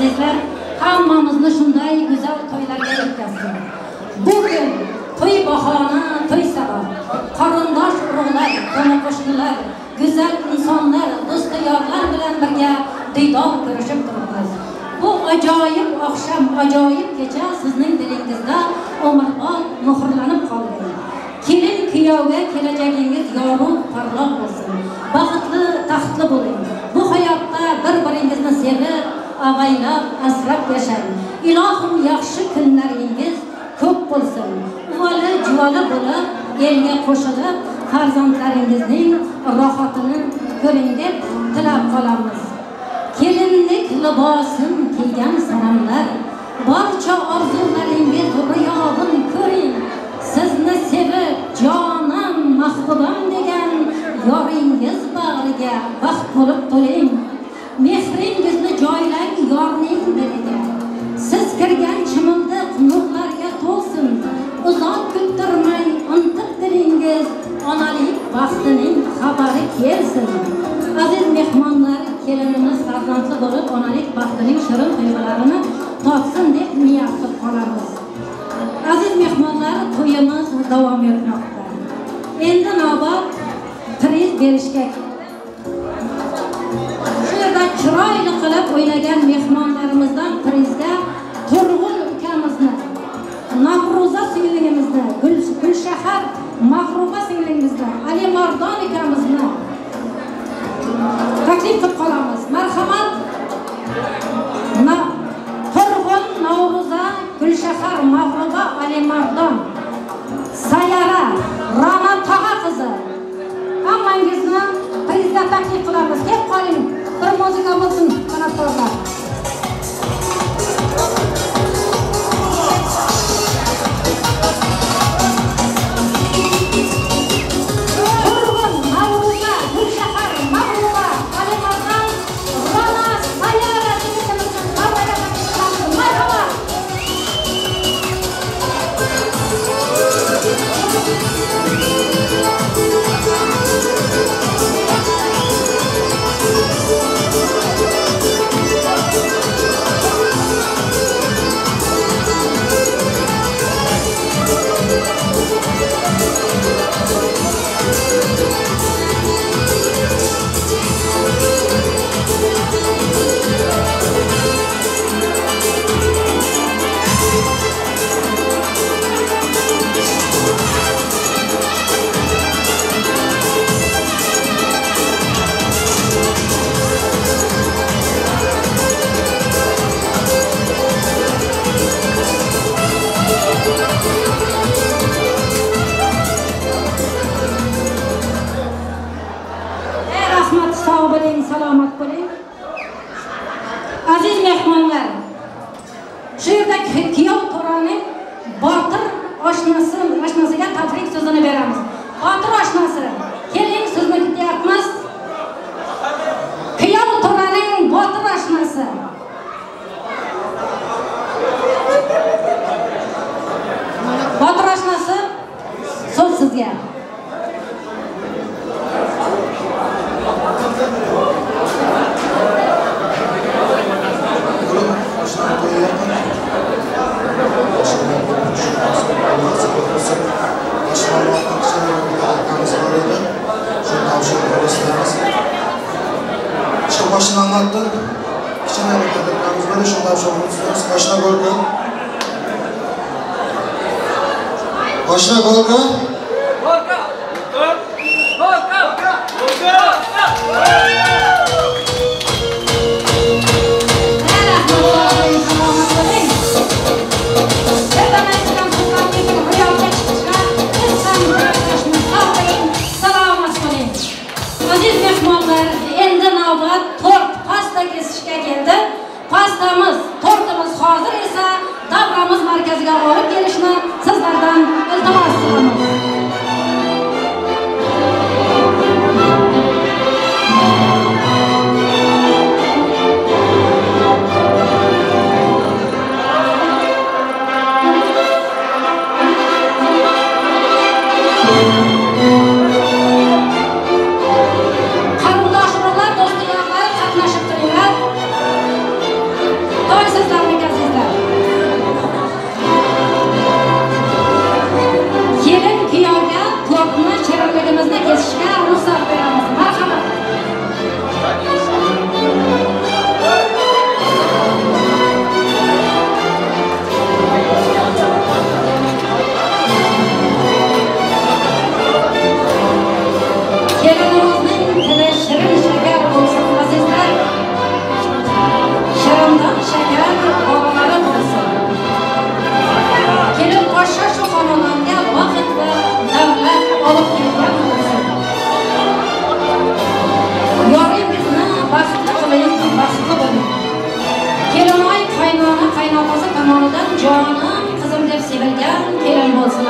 Azizlar, hammamizni shunday go'zal to'ylarga yetkazsin. Bugun to'y bahona, to'y sabab. Qarindosh urug'lar, qo'ni-qo'shnilar, go'zal insonlar, do'st-yorlar bilan birga diydor ko'rishib turibmiz. Bu ajoyib oqshom, ajoyib kecha sizning dilingizda umrbod muhrlanib qoldi. Kelin kuyovga kelajagingiz yorug', porloq bo'lsin. Baxtli, taxtli bo'ling. Bu hayotda bir-biringizni sevib, avaylab, asrab yashang. Ilohim yaxshi kunlaringiz ko'p bo'lsin. Uvali, juvali bo'lib, elga qo'shilib, farzandlaringizning rohatini ko'ring deb tilab qolamiz. Kelinlik libosin kiygan sanamlar, barcha orzularingiz ruyog'in ko'ring. Sizni sevib, jonim, mahbubam degan yoringiz bag'riga baxt bo'lib to'ling. Mehringizni joylang yorning diliga. Siz kirgan chimildiq nurlarga to'lsin. Uzoq kuttirmang intiq dilingiz, onalik baxtining xabari kelsin. Aziz mehmonlar, kelinimiz farzandli bo'lib, onalik baxtining shirin tuyg'ularini totsin deb niyat qilib qolamiz. Aziz mehmonlar, to'yimiz davom etmoqda. Endi navbat priz berishga keldi. Shu yerda chiroyli qilib o'ynagan mehmonlarimizdan prizga Turg'un ukamizni, Navro'za singlimizni, Gulshahar Mag'ruba singlimizni, Alimardon ukamizni taklif qilib qolamiz. Marhamat. Turg'un, Navro'za, Gulshahar, Mag'ruba, Alimardon, Sayara, Ra'no tog'a qizi. Hammangizni prizga taklif qilamiz. Kelib qoling. Bir muzika bo'lsin, san'atkorlar. Turg'un, Navro'za, Gulshahar, Mag'ruba, Alimardon, Ra'no, Sayara yigitimizni marhamat taklif qilamiz. Marhamat. Rahmat, sog' bo'ling, salomat bo'ling. Aziz mehmonlar, shu yerda kuyov to'raning botir oshnasiga tabrik so'zini beramiz. Botir oshnasi, keling, sizni kutyapmiz. Kuyov to'raning botir oshnasi. Botir oshnasi, so'z sizga. Başını anlattı. Kichkina tadbirimiz bor, shu topshiriqimiz. Boshına golga. Boshına golga. Golga. Golga. Golga. Aziz mehmonlar, endi navbat tort, pasta kesishga keldi. Pastamiz, tortimiz hozir esa davramiz markaziga olib kelishni sizlardan iltimos qilamiz. Qarindosh urug'lar, do'st-yorlar qatnashib turinglar.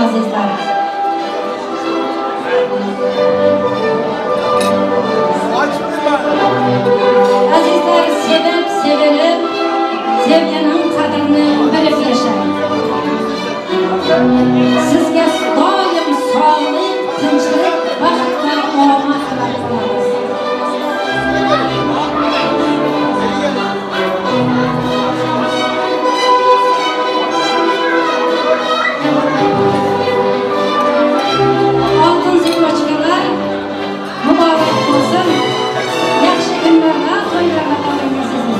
azizlar. Azizlar, sevib, sevilib, sevgining qadrini bilib yashang. Sizga doim sog'lik, tinchlik, baxt va omad tilab qolamiz. Oltin zikrochkalar muborak bo'lsin. Yaxshi kunlarda, to'ylarda qo'yamiz sizni.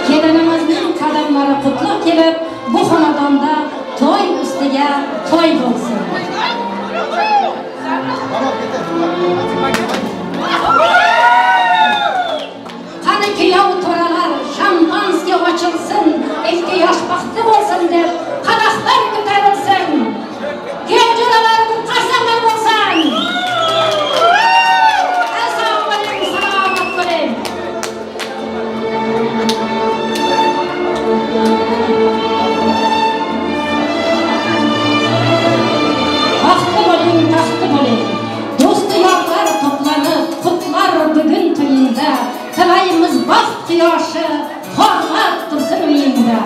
Kelinimizning qadamlari qutlug' kelib, bu xonadonda to'y ustiga to'y bo'lsin. Qani kuyov to'ralar, shampanskiy ochilsin, ikki yosh baxtli bo'lsin deb qadahlar ko'tarilsin. Kuyov jo'ralar qarsaklar bo'lsin. Sog' bo'ling, salomat bo'ling. Baxtli bo'ling, taxtli bo'ling. Do'st yorlar to'planib, qutlar bugun to'yingda. Tilaymiz baxt quyoshi porlab tursin uyingda.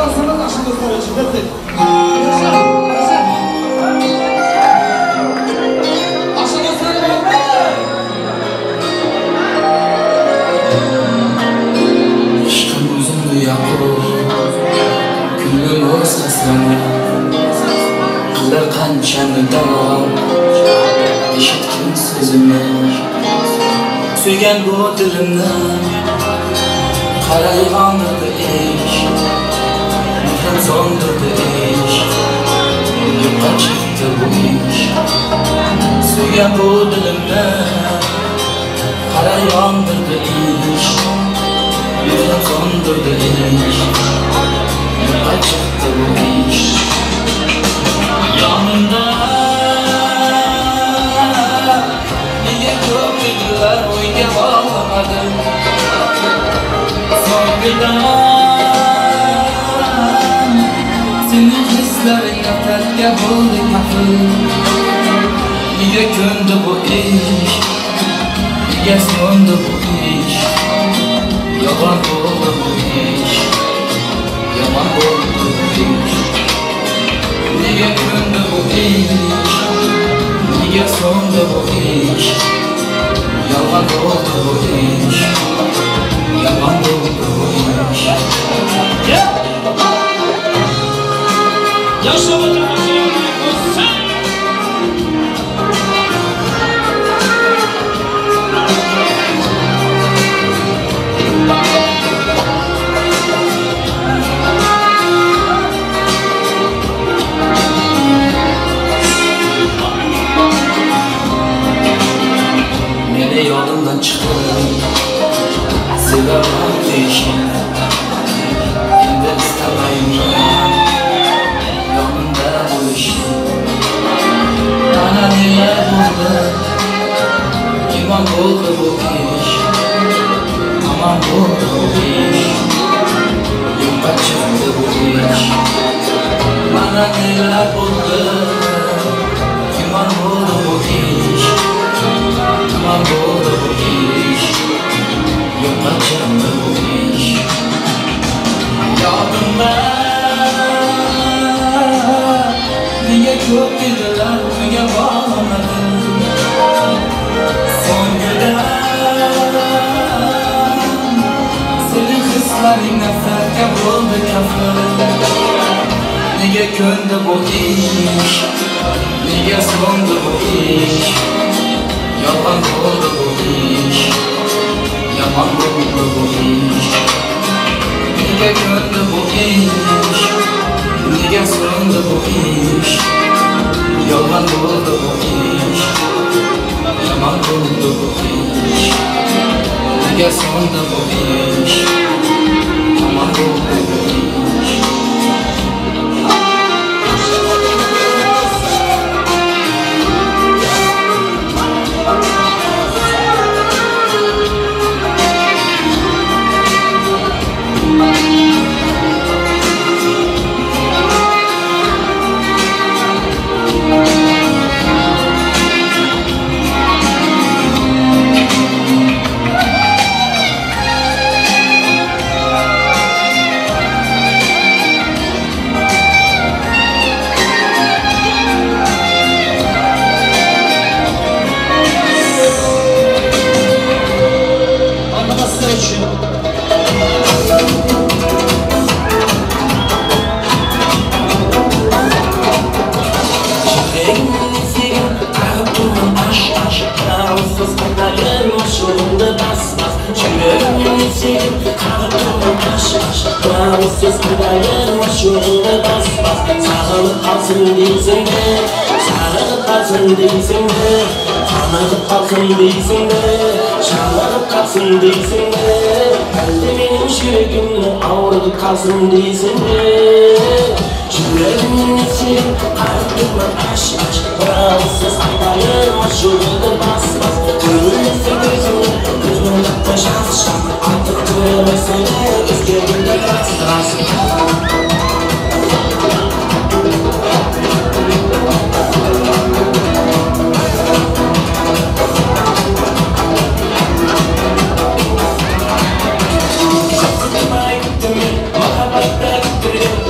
Dansimiz yaxshi do'stlar uchun. Ketdik. Yaxshi do'stlar bormi? Ishqim o'zimni yoqib, ko'nglim o'z hasrani qilar qancha muddaom, eshitgin so'zimni, suygan bu dilimni qarayg'ondirdi ish, mehrib so'ndirdi ish, yo'qqa chiqdi bu ish. Suygan bu dilimni qarayg'ondirdi ish, mehrib so'ndirdi ish, yo'qqa chiqdi bu ish. Yonimda nega ko'p dedilar, o'yga bog'lamadim. So'nggidan sening hislaring nafratga bo'ldi kafil. Nega ko'ndi bu ish, nega so'ndi bu ish, yolg'on bo'ldi bu ish, yomon bo'ldi bu ish. Nega ko'ndi bu ish, nega so'ndi bu ish, yolg'on bo'ldi bu ish, yomon bo'ldi bu ish. Yaşa olsun. Meni yodimdan chiqib, sevaman deyishni endi istamayman, yonimda bo'lishni. Mana nelar bo'ldi, imon bo'ldi bu ish, tamom bo'ldi bu ish, yo'qqa chiqdi bu ish. Mana nelar bo'ldi, imon bo'ldi bu ish, tamom bo'ldi bu ish, yo'qqa chiqdi bu ish. Yodimda nega ko'p dedilar, unga bog'lamadim. So'nggidan sening hislaring nafratga bo'ldi kafil. Nega ko'ndi bu ish, nega so'ndi bu ish, yolg'on bo'ldi bu ish, yomon bo'ldi bu ish. Nega ko'ndi bu ish, nega so'ndi bu ish, yolg'on bo'ldi bu ish, yomon bo'ldi bu ish. Nega so'ndi bu ish, yomon bo'ldi bu ish. Махаббатта күттірген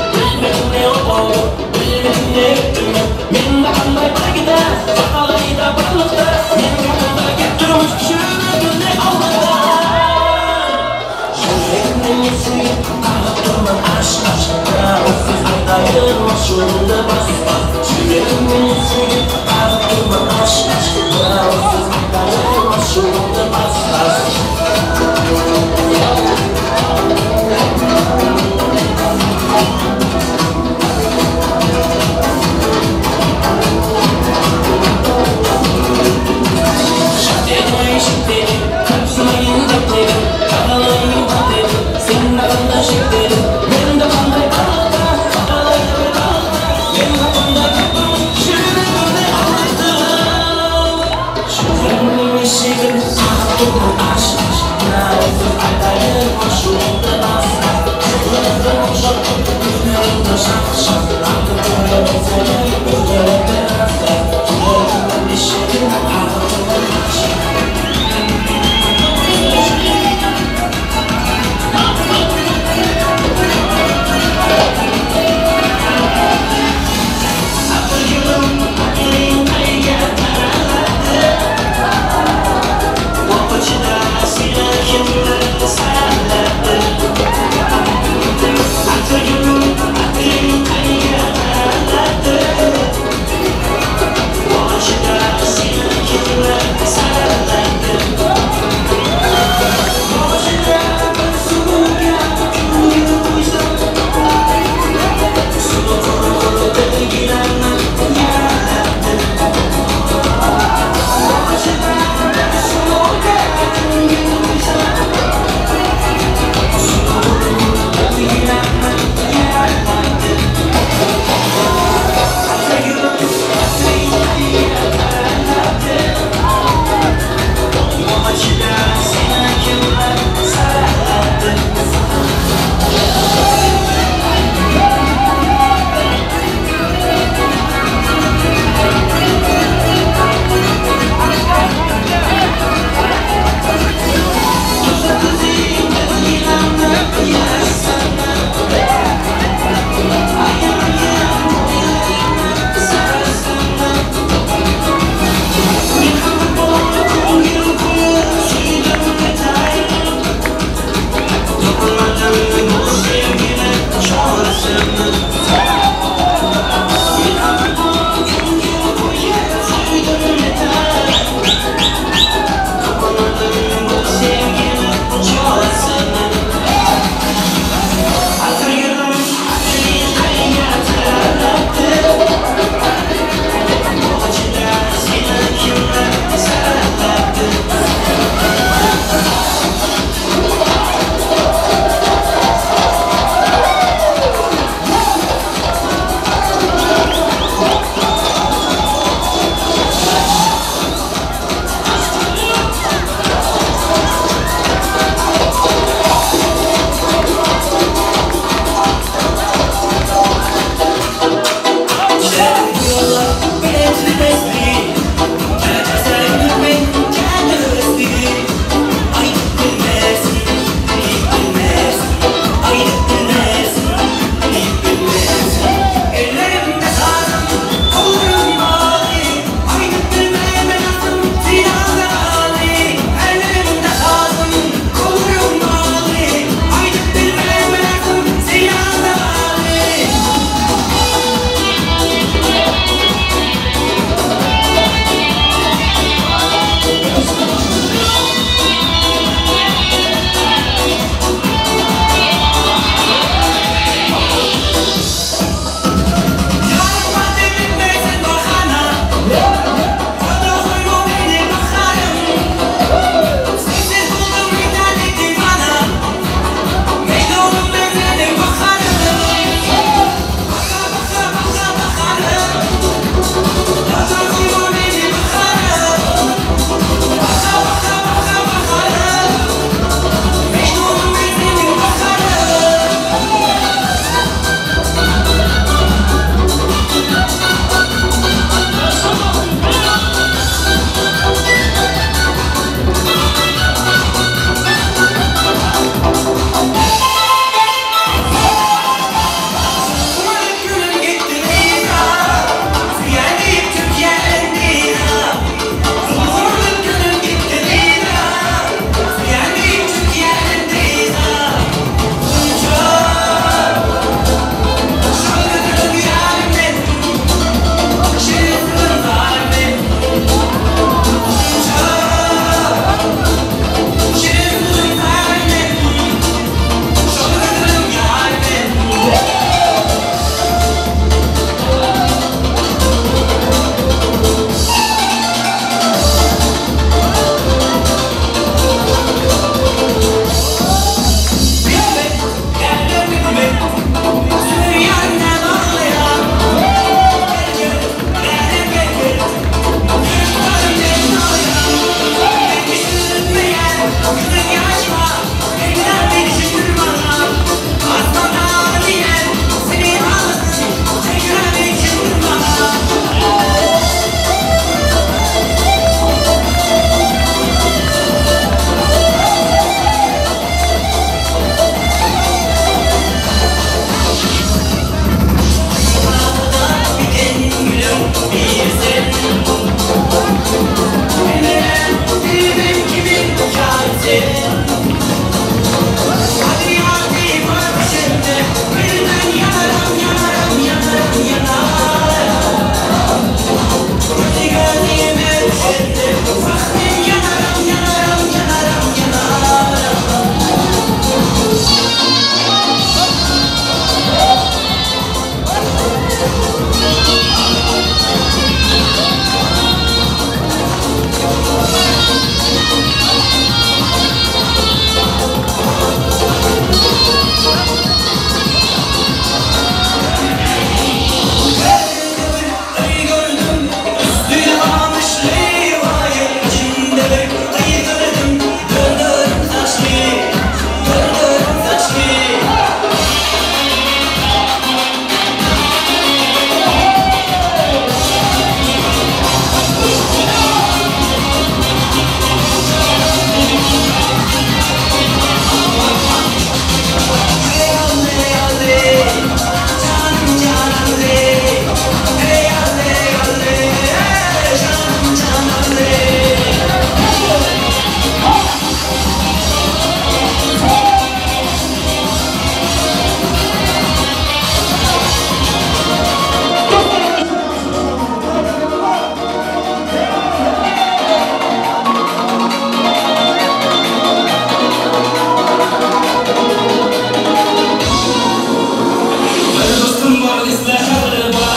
We'll be right back.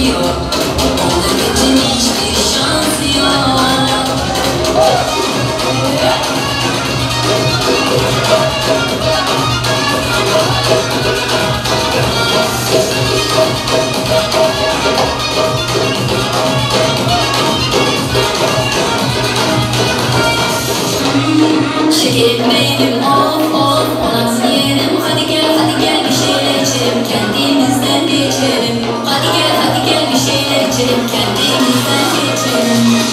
yok. Onun için hiçbir şans yok. Şekerim benim of of, onat yerim. Hadi gel hadi gel bir şeyler içelim, kendimizden geçelim. Hadi gel hadi gel bir şeyler içelim, kendimizden geçelim.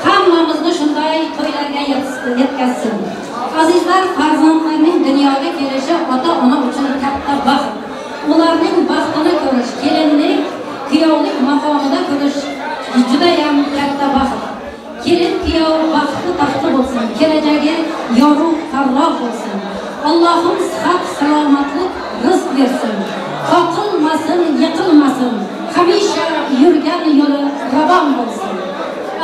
Hammamizni shunday to'ylarga yetkazsin. Azizlar, farzandlarning dunyoga kelishi ota-ona uchun katta baxt. Ularning baxtini ko'rish, kelinlik, kuyovlik maqomida ko'rish juda ham katta baxt. Kelin kuyov baxtli taxtli bo'lsin, kelajagi yorug' parloq bo'lsin. Allohim sihat, salomatlik, rizq bersin. Qoqilmasin, yiqilmasin. Hamisha yurgan yo'li ravon bo'lsin.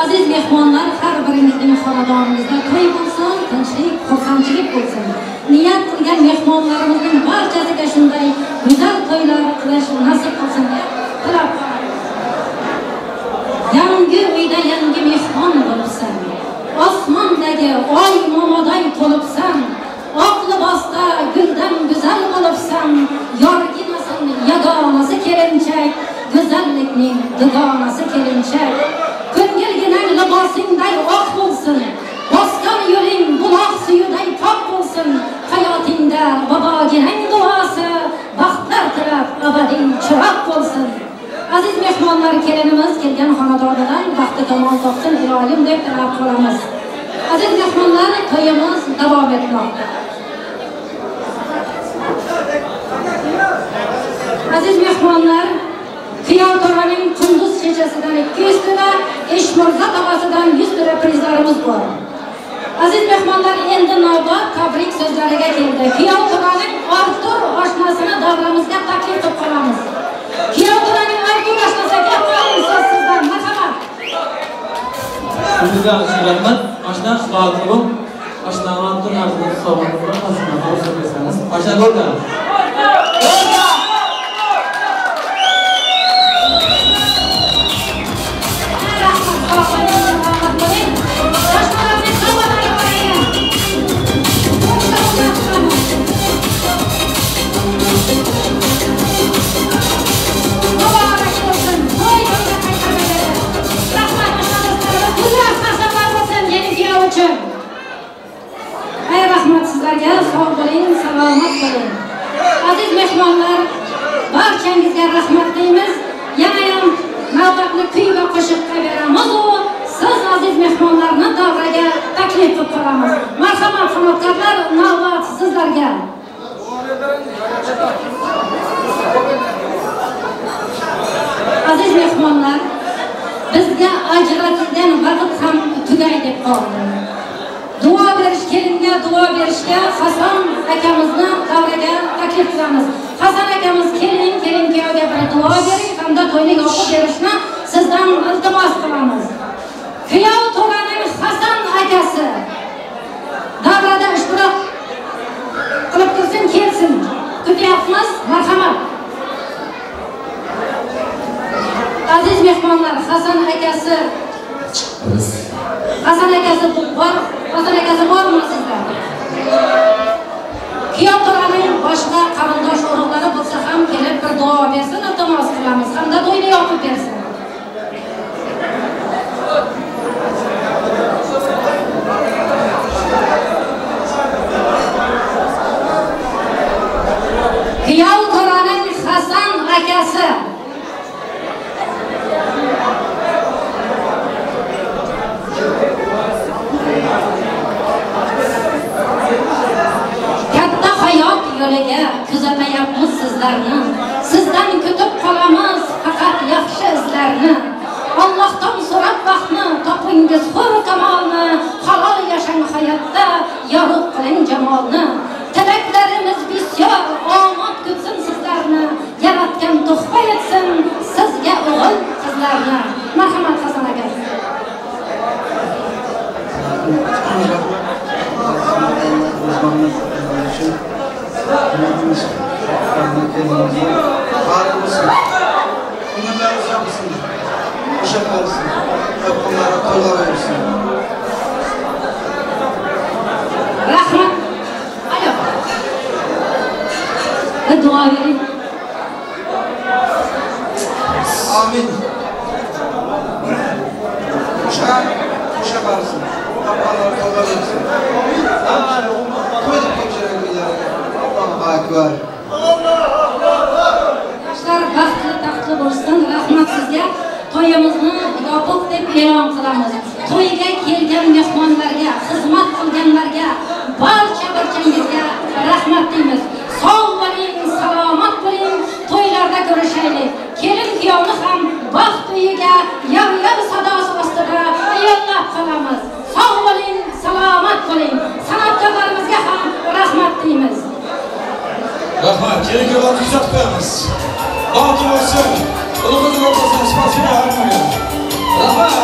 Aziz mehmonlar, har biringizning xonadoningizda to'y bo'lsin, tinchlik, xursandchilik bo'lsin. Niyat qilgan mehmonlarimizning barchasiga shunday go'zal to'ylar qilish nasib qilsin deb tilab qolamiz. Yangi uyda yangi mehmon bo'libsan. Osmondagi oy momoday to'libsan. Oq libosda guldan go'zal bo'libsan. Yorginasin yagonasi kelinchak, go'zallikning dugonasi kelinchak. Ko'ngilginang libosingday oq bo'lsin, bosgan yo'ling buloq suyiday pok bo'lsin. Hayotingda boboginang duosi, baxtlar tilab abadiy chiroq bo'lsin. Aziz mehmonlar, kelinimiz kelgan xonadonidan baxti kamol topsin iloyim deb tilab qolamiz. Aziz mehmonlar, to'yimiz davom etmoqda. Aziz mehmonlar, Kuyov to'raning Qunduz chechasidan 200 lira, Eshmirza tog'asidan 100 lira prizlarimiz bor. Aziz mehmonlar, endi navbat tabrik so'zlariga keldi. Kuyov to'raning Artur oshnasini davramizga taklif qilib qolamiz. Kuyov to'raning Artur oshnasiga gap qo'ying so'z sizdan, marhamat. Sizga rahmat. Oshna xudo oshna Artur Artur sovg'a bilan bersangiz. Oshna bo'ldi. Ay rahmat sizlarga, sog' bo'ling, salomat bo'ling. Aziz mehmonlar, barchangizga rahmat deymiz. Yana ham navbatni kuy va qo'shiqqa beramiz u siz aziz mehmonlarni davraga taklif qilib qolamiz. Marhamat san'atkorlar, navbat sizlarga. Aziz mehmonlar, bizga ajratilgan vaqt ham tugay deb qoldi. Duo berish, kelinga duo berishga Hasan akamizni davraga taklif qilamiz. Hasan akamiz, keling, kelin kuyovga bir duo bering hamda to'yni yopib berishni sizdan iltimos qilamiz. Kuyov to'raning Hasan akasi davrada ishtirok qilib tursin, kelsin. Kutyapmiz, marhamat. Aziz mehmonlar, Hasan akasi Hasan akasi bor, Hasan akasi bormi sizda? Kuyov to'raning boshqa qarindosh urug'lari bo'lsa ham kelib bir duo bersin, iltimos qilamiz hamda to'yni yopib bersin. Kuyov to'raning Hasan akasi. Katta hayot yo'liga kuzatayapmiz sizlarni. Sizdan kutib qolamiz faqat yaxshi izlarni. Allohdan so'rab baxtni, topingiz hur kamolni, halol yashang hayotda, yorug' qiling jamolni. Tilaklarimiz bisyor, omad kutsin sizlarni, yaratgan tuhfa etsin sizga o'g'il qizlarni. Marhamat Hasan aka. Rahmat. Alo. Bir duo bering. Amin. Qo'sha barsin. Topganlar tavba bersin. Qo'ydik ko'pchilik uylariga. Allohu akbar. Yoshlar baxtli taxtli bo'lsin. Rahmat sizga. To'yimizni yopiq deb e'lon qilamiz. To'yga kelgan mehmonlarga, xizmat qilganlarga, barcha barchangizga rahmat deymiz. Sog' bo'ling, salomat bo'ling, to'ylarda ko'rishaylik. Kelin kuyovni ham baxt uyiga yor-yor sadosi ostida yo'llab qolamiz. Sog' bo'ling, salomat bo'ling. San'atkorlarimizga ham rahmat deymiz. Rahmat. Kelin kuyovlarni kuzatib qo'yamiz. Baxtli bo'lsin. Ulug'imiz bo'lsin. Spasiba hammaga. Rahmat.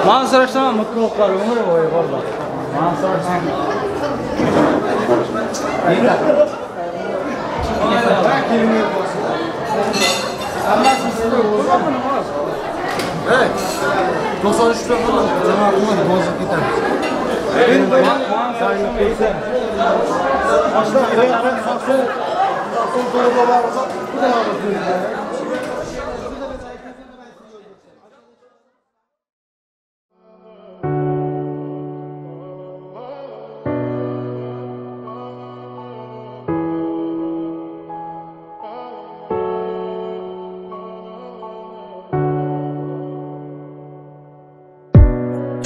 Mansurashdan mutluluqlar umri bo'yi bo'ldi. Mansurashdan. Hey, 93 dan jamoa qilmadi, bozib ketamiz.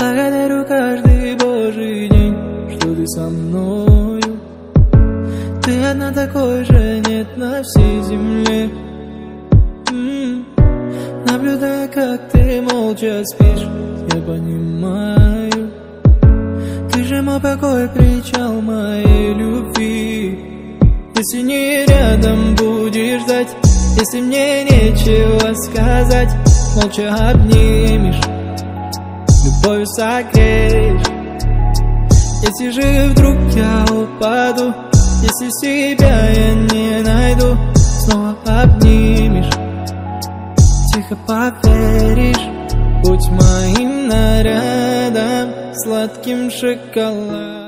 Благодарю каждый божий день, что ты со мною. Ты одна такой же нет на всей земле. Наблюдая, как ты молча спишь, я понимаю, ты же мой покой, причал моей любви. Если не рядом будешь ждать, Если мне нечего сказать, молча обнимешь, любовью согреешь. Если же вдруг я упаду, если себя я не найду, снова обнимешь, тихо поверишь. Будь моим нарядом, сладким шоколадом.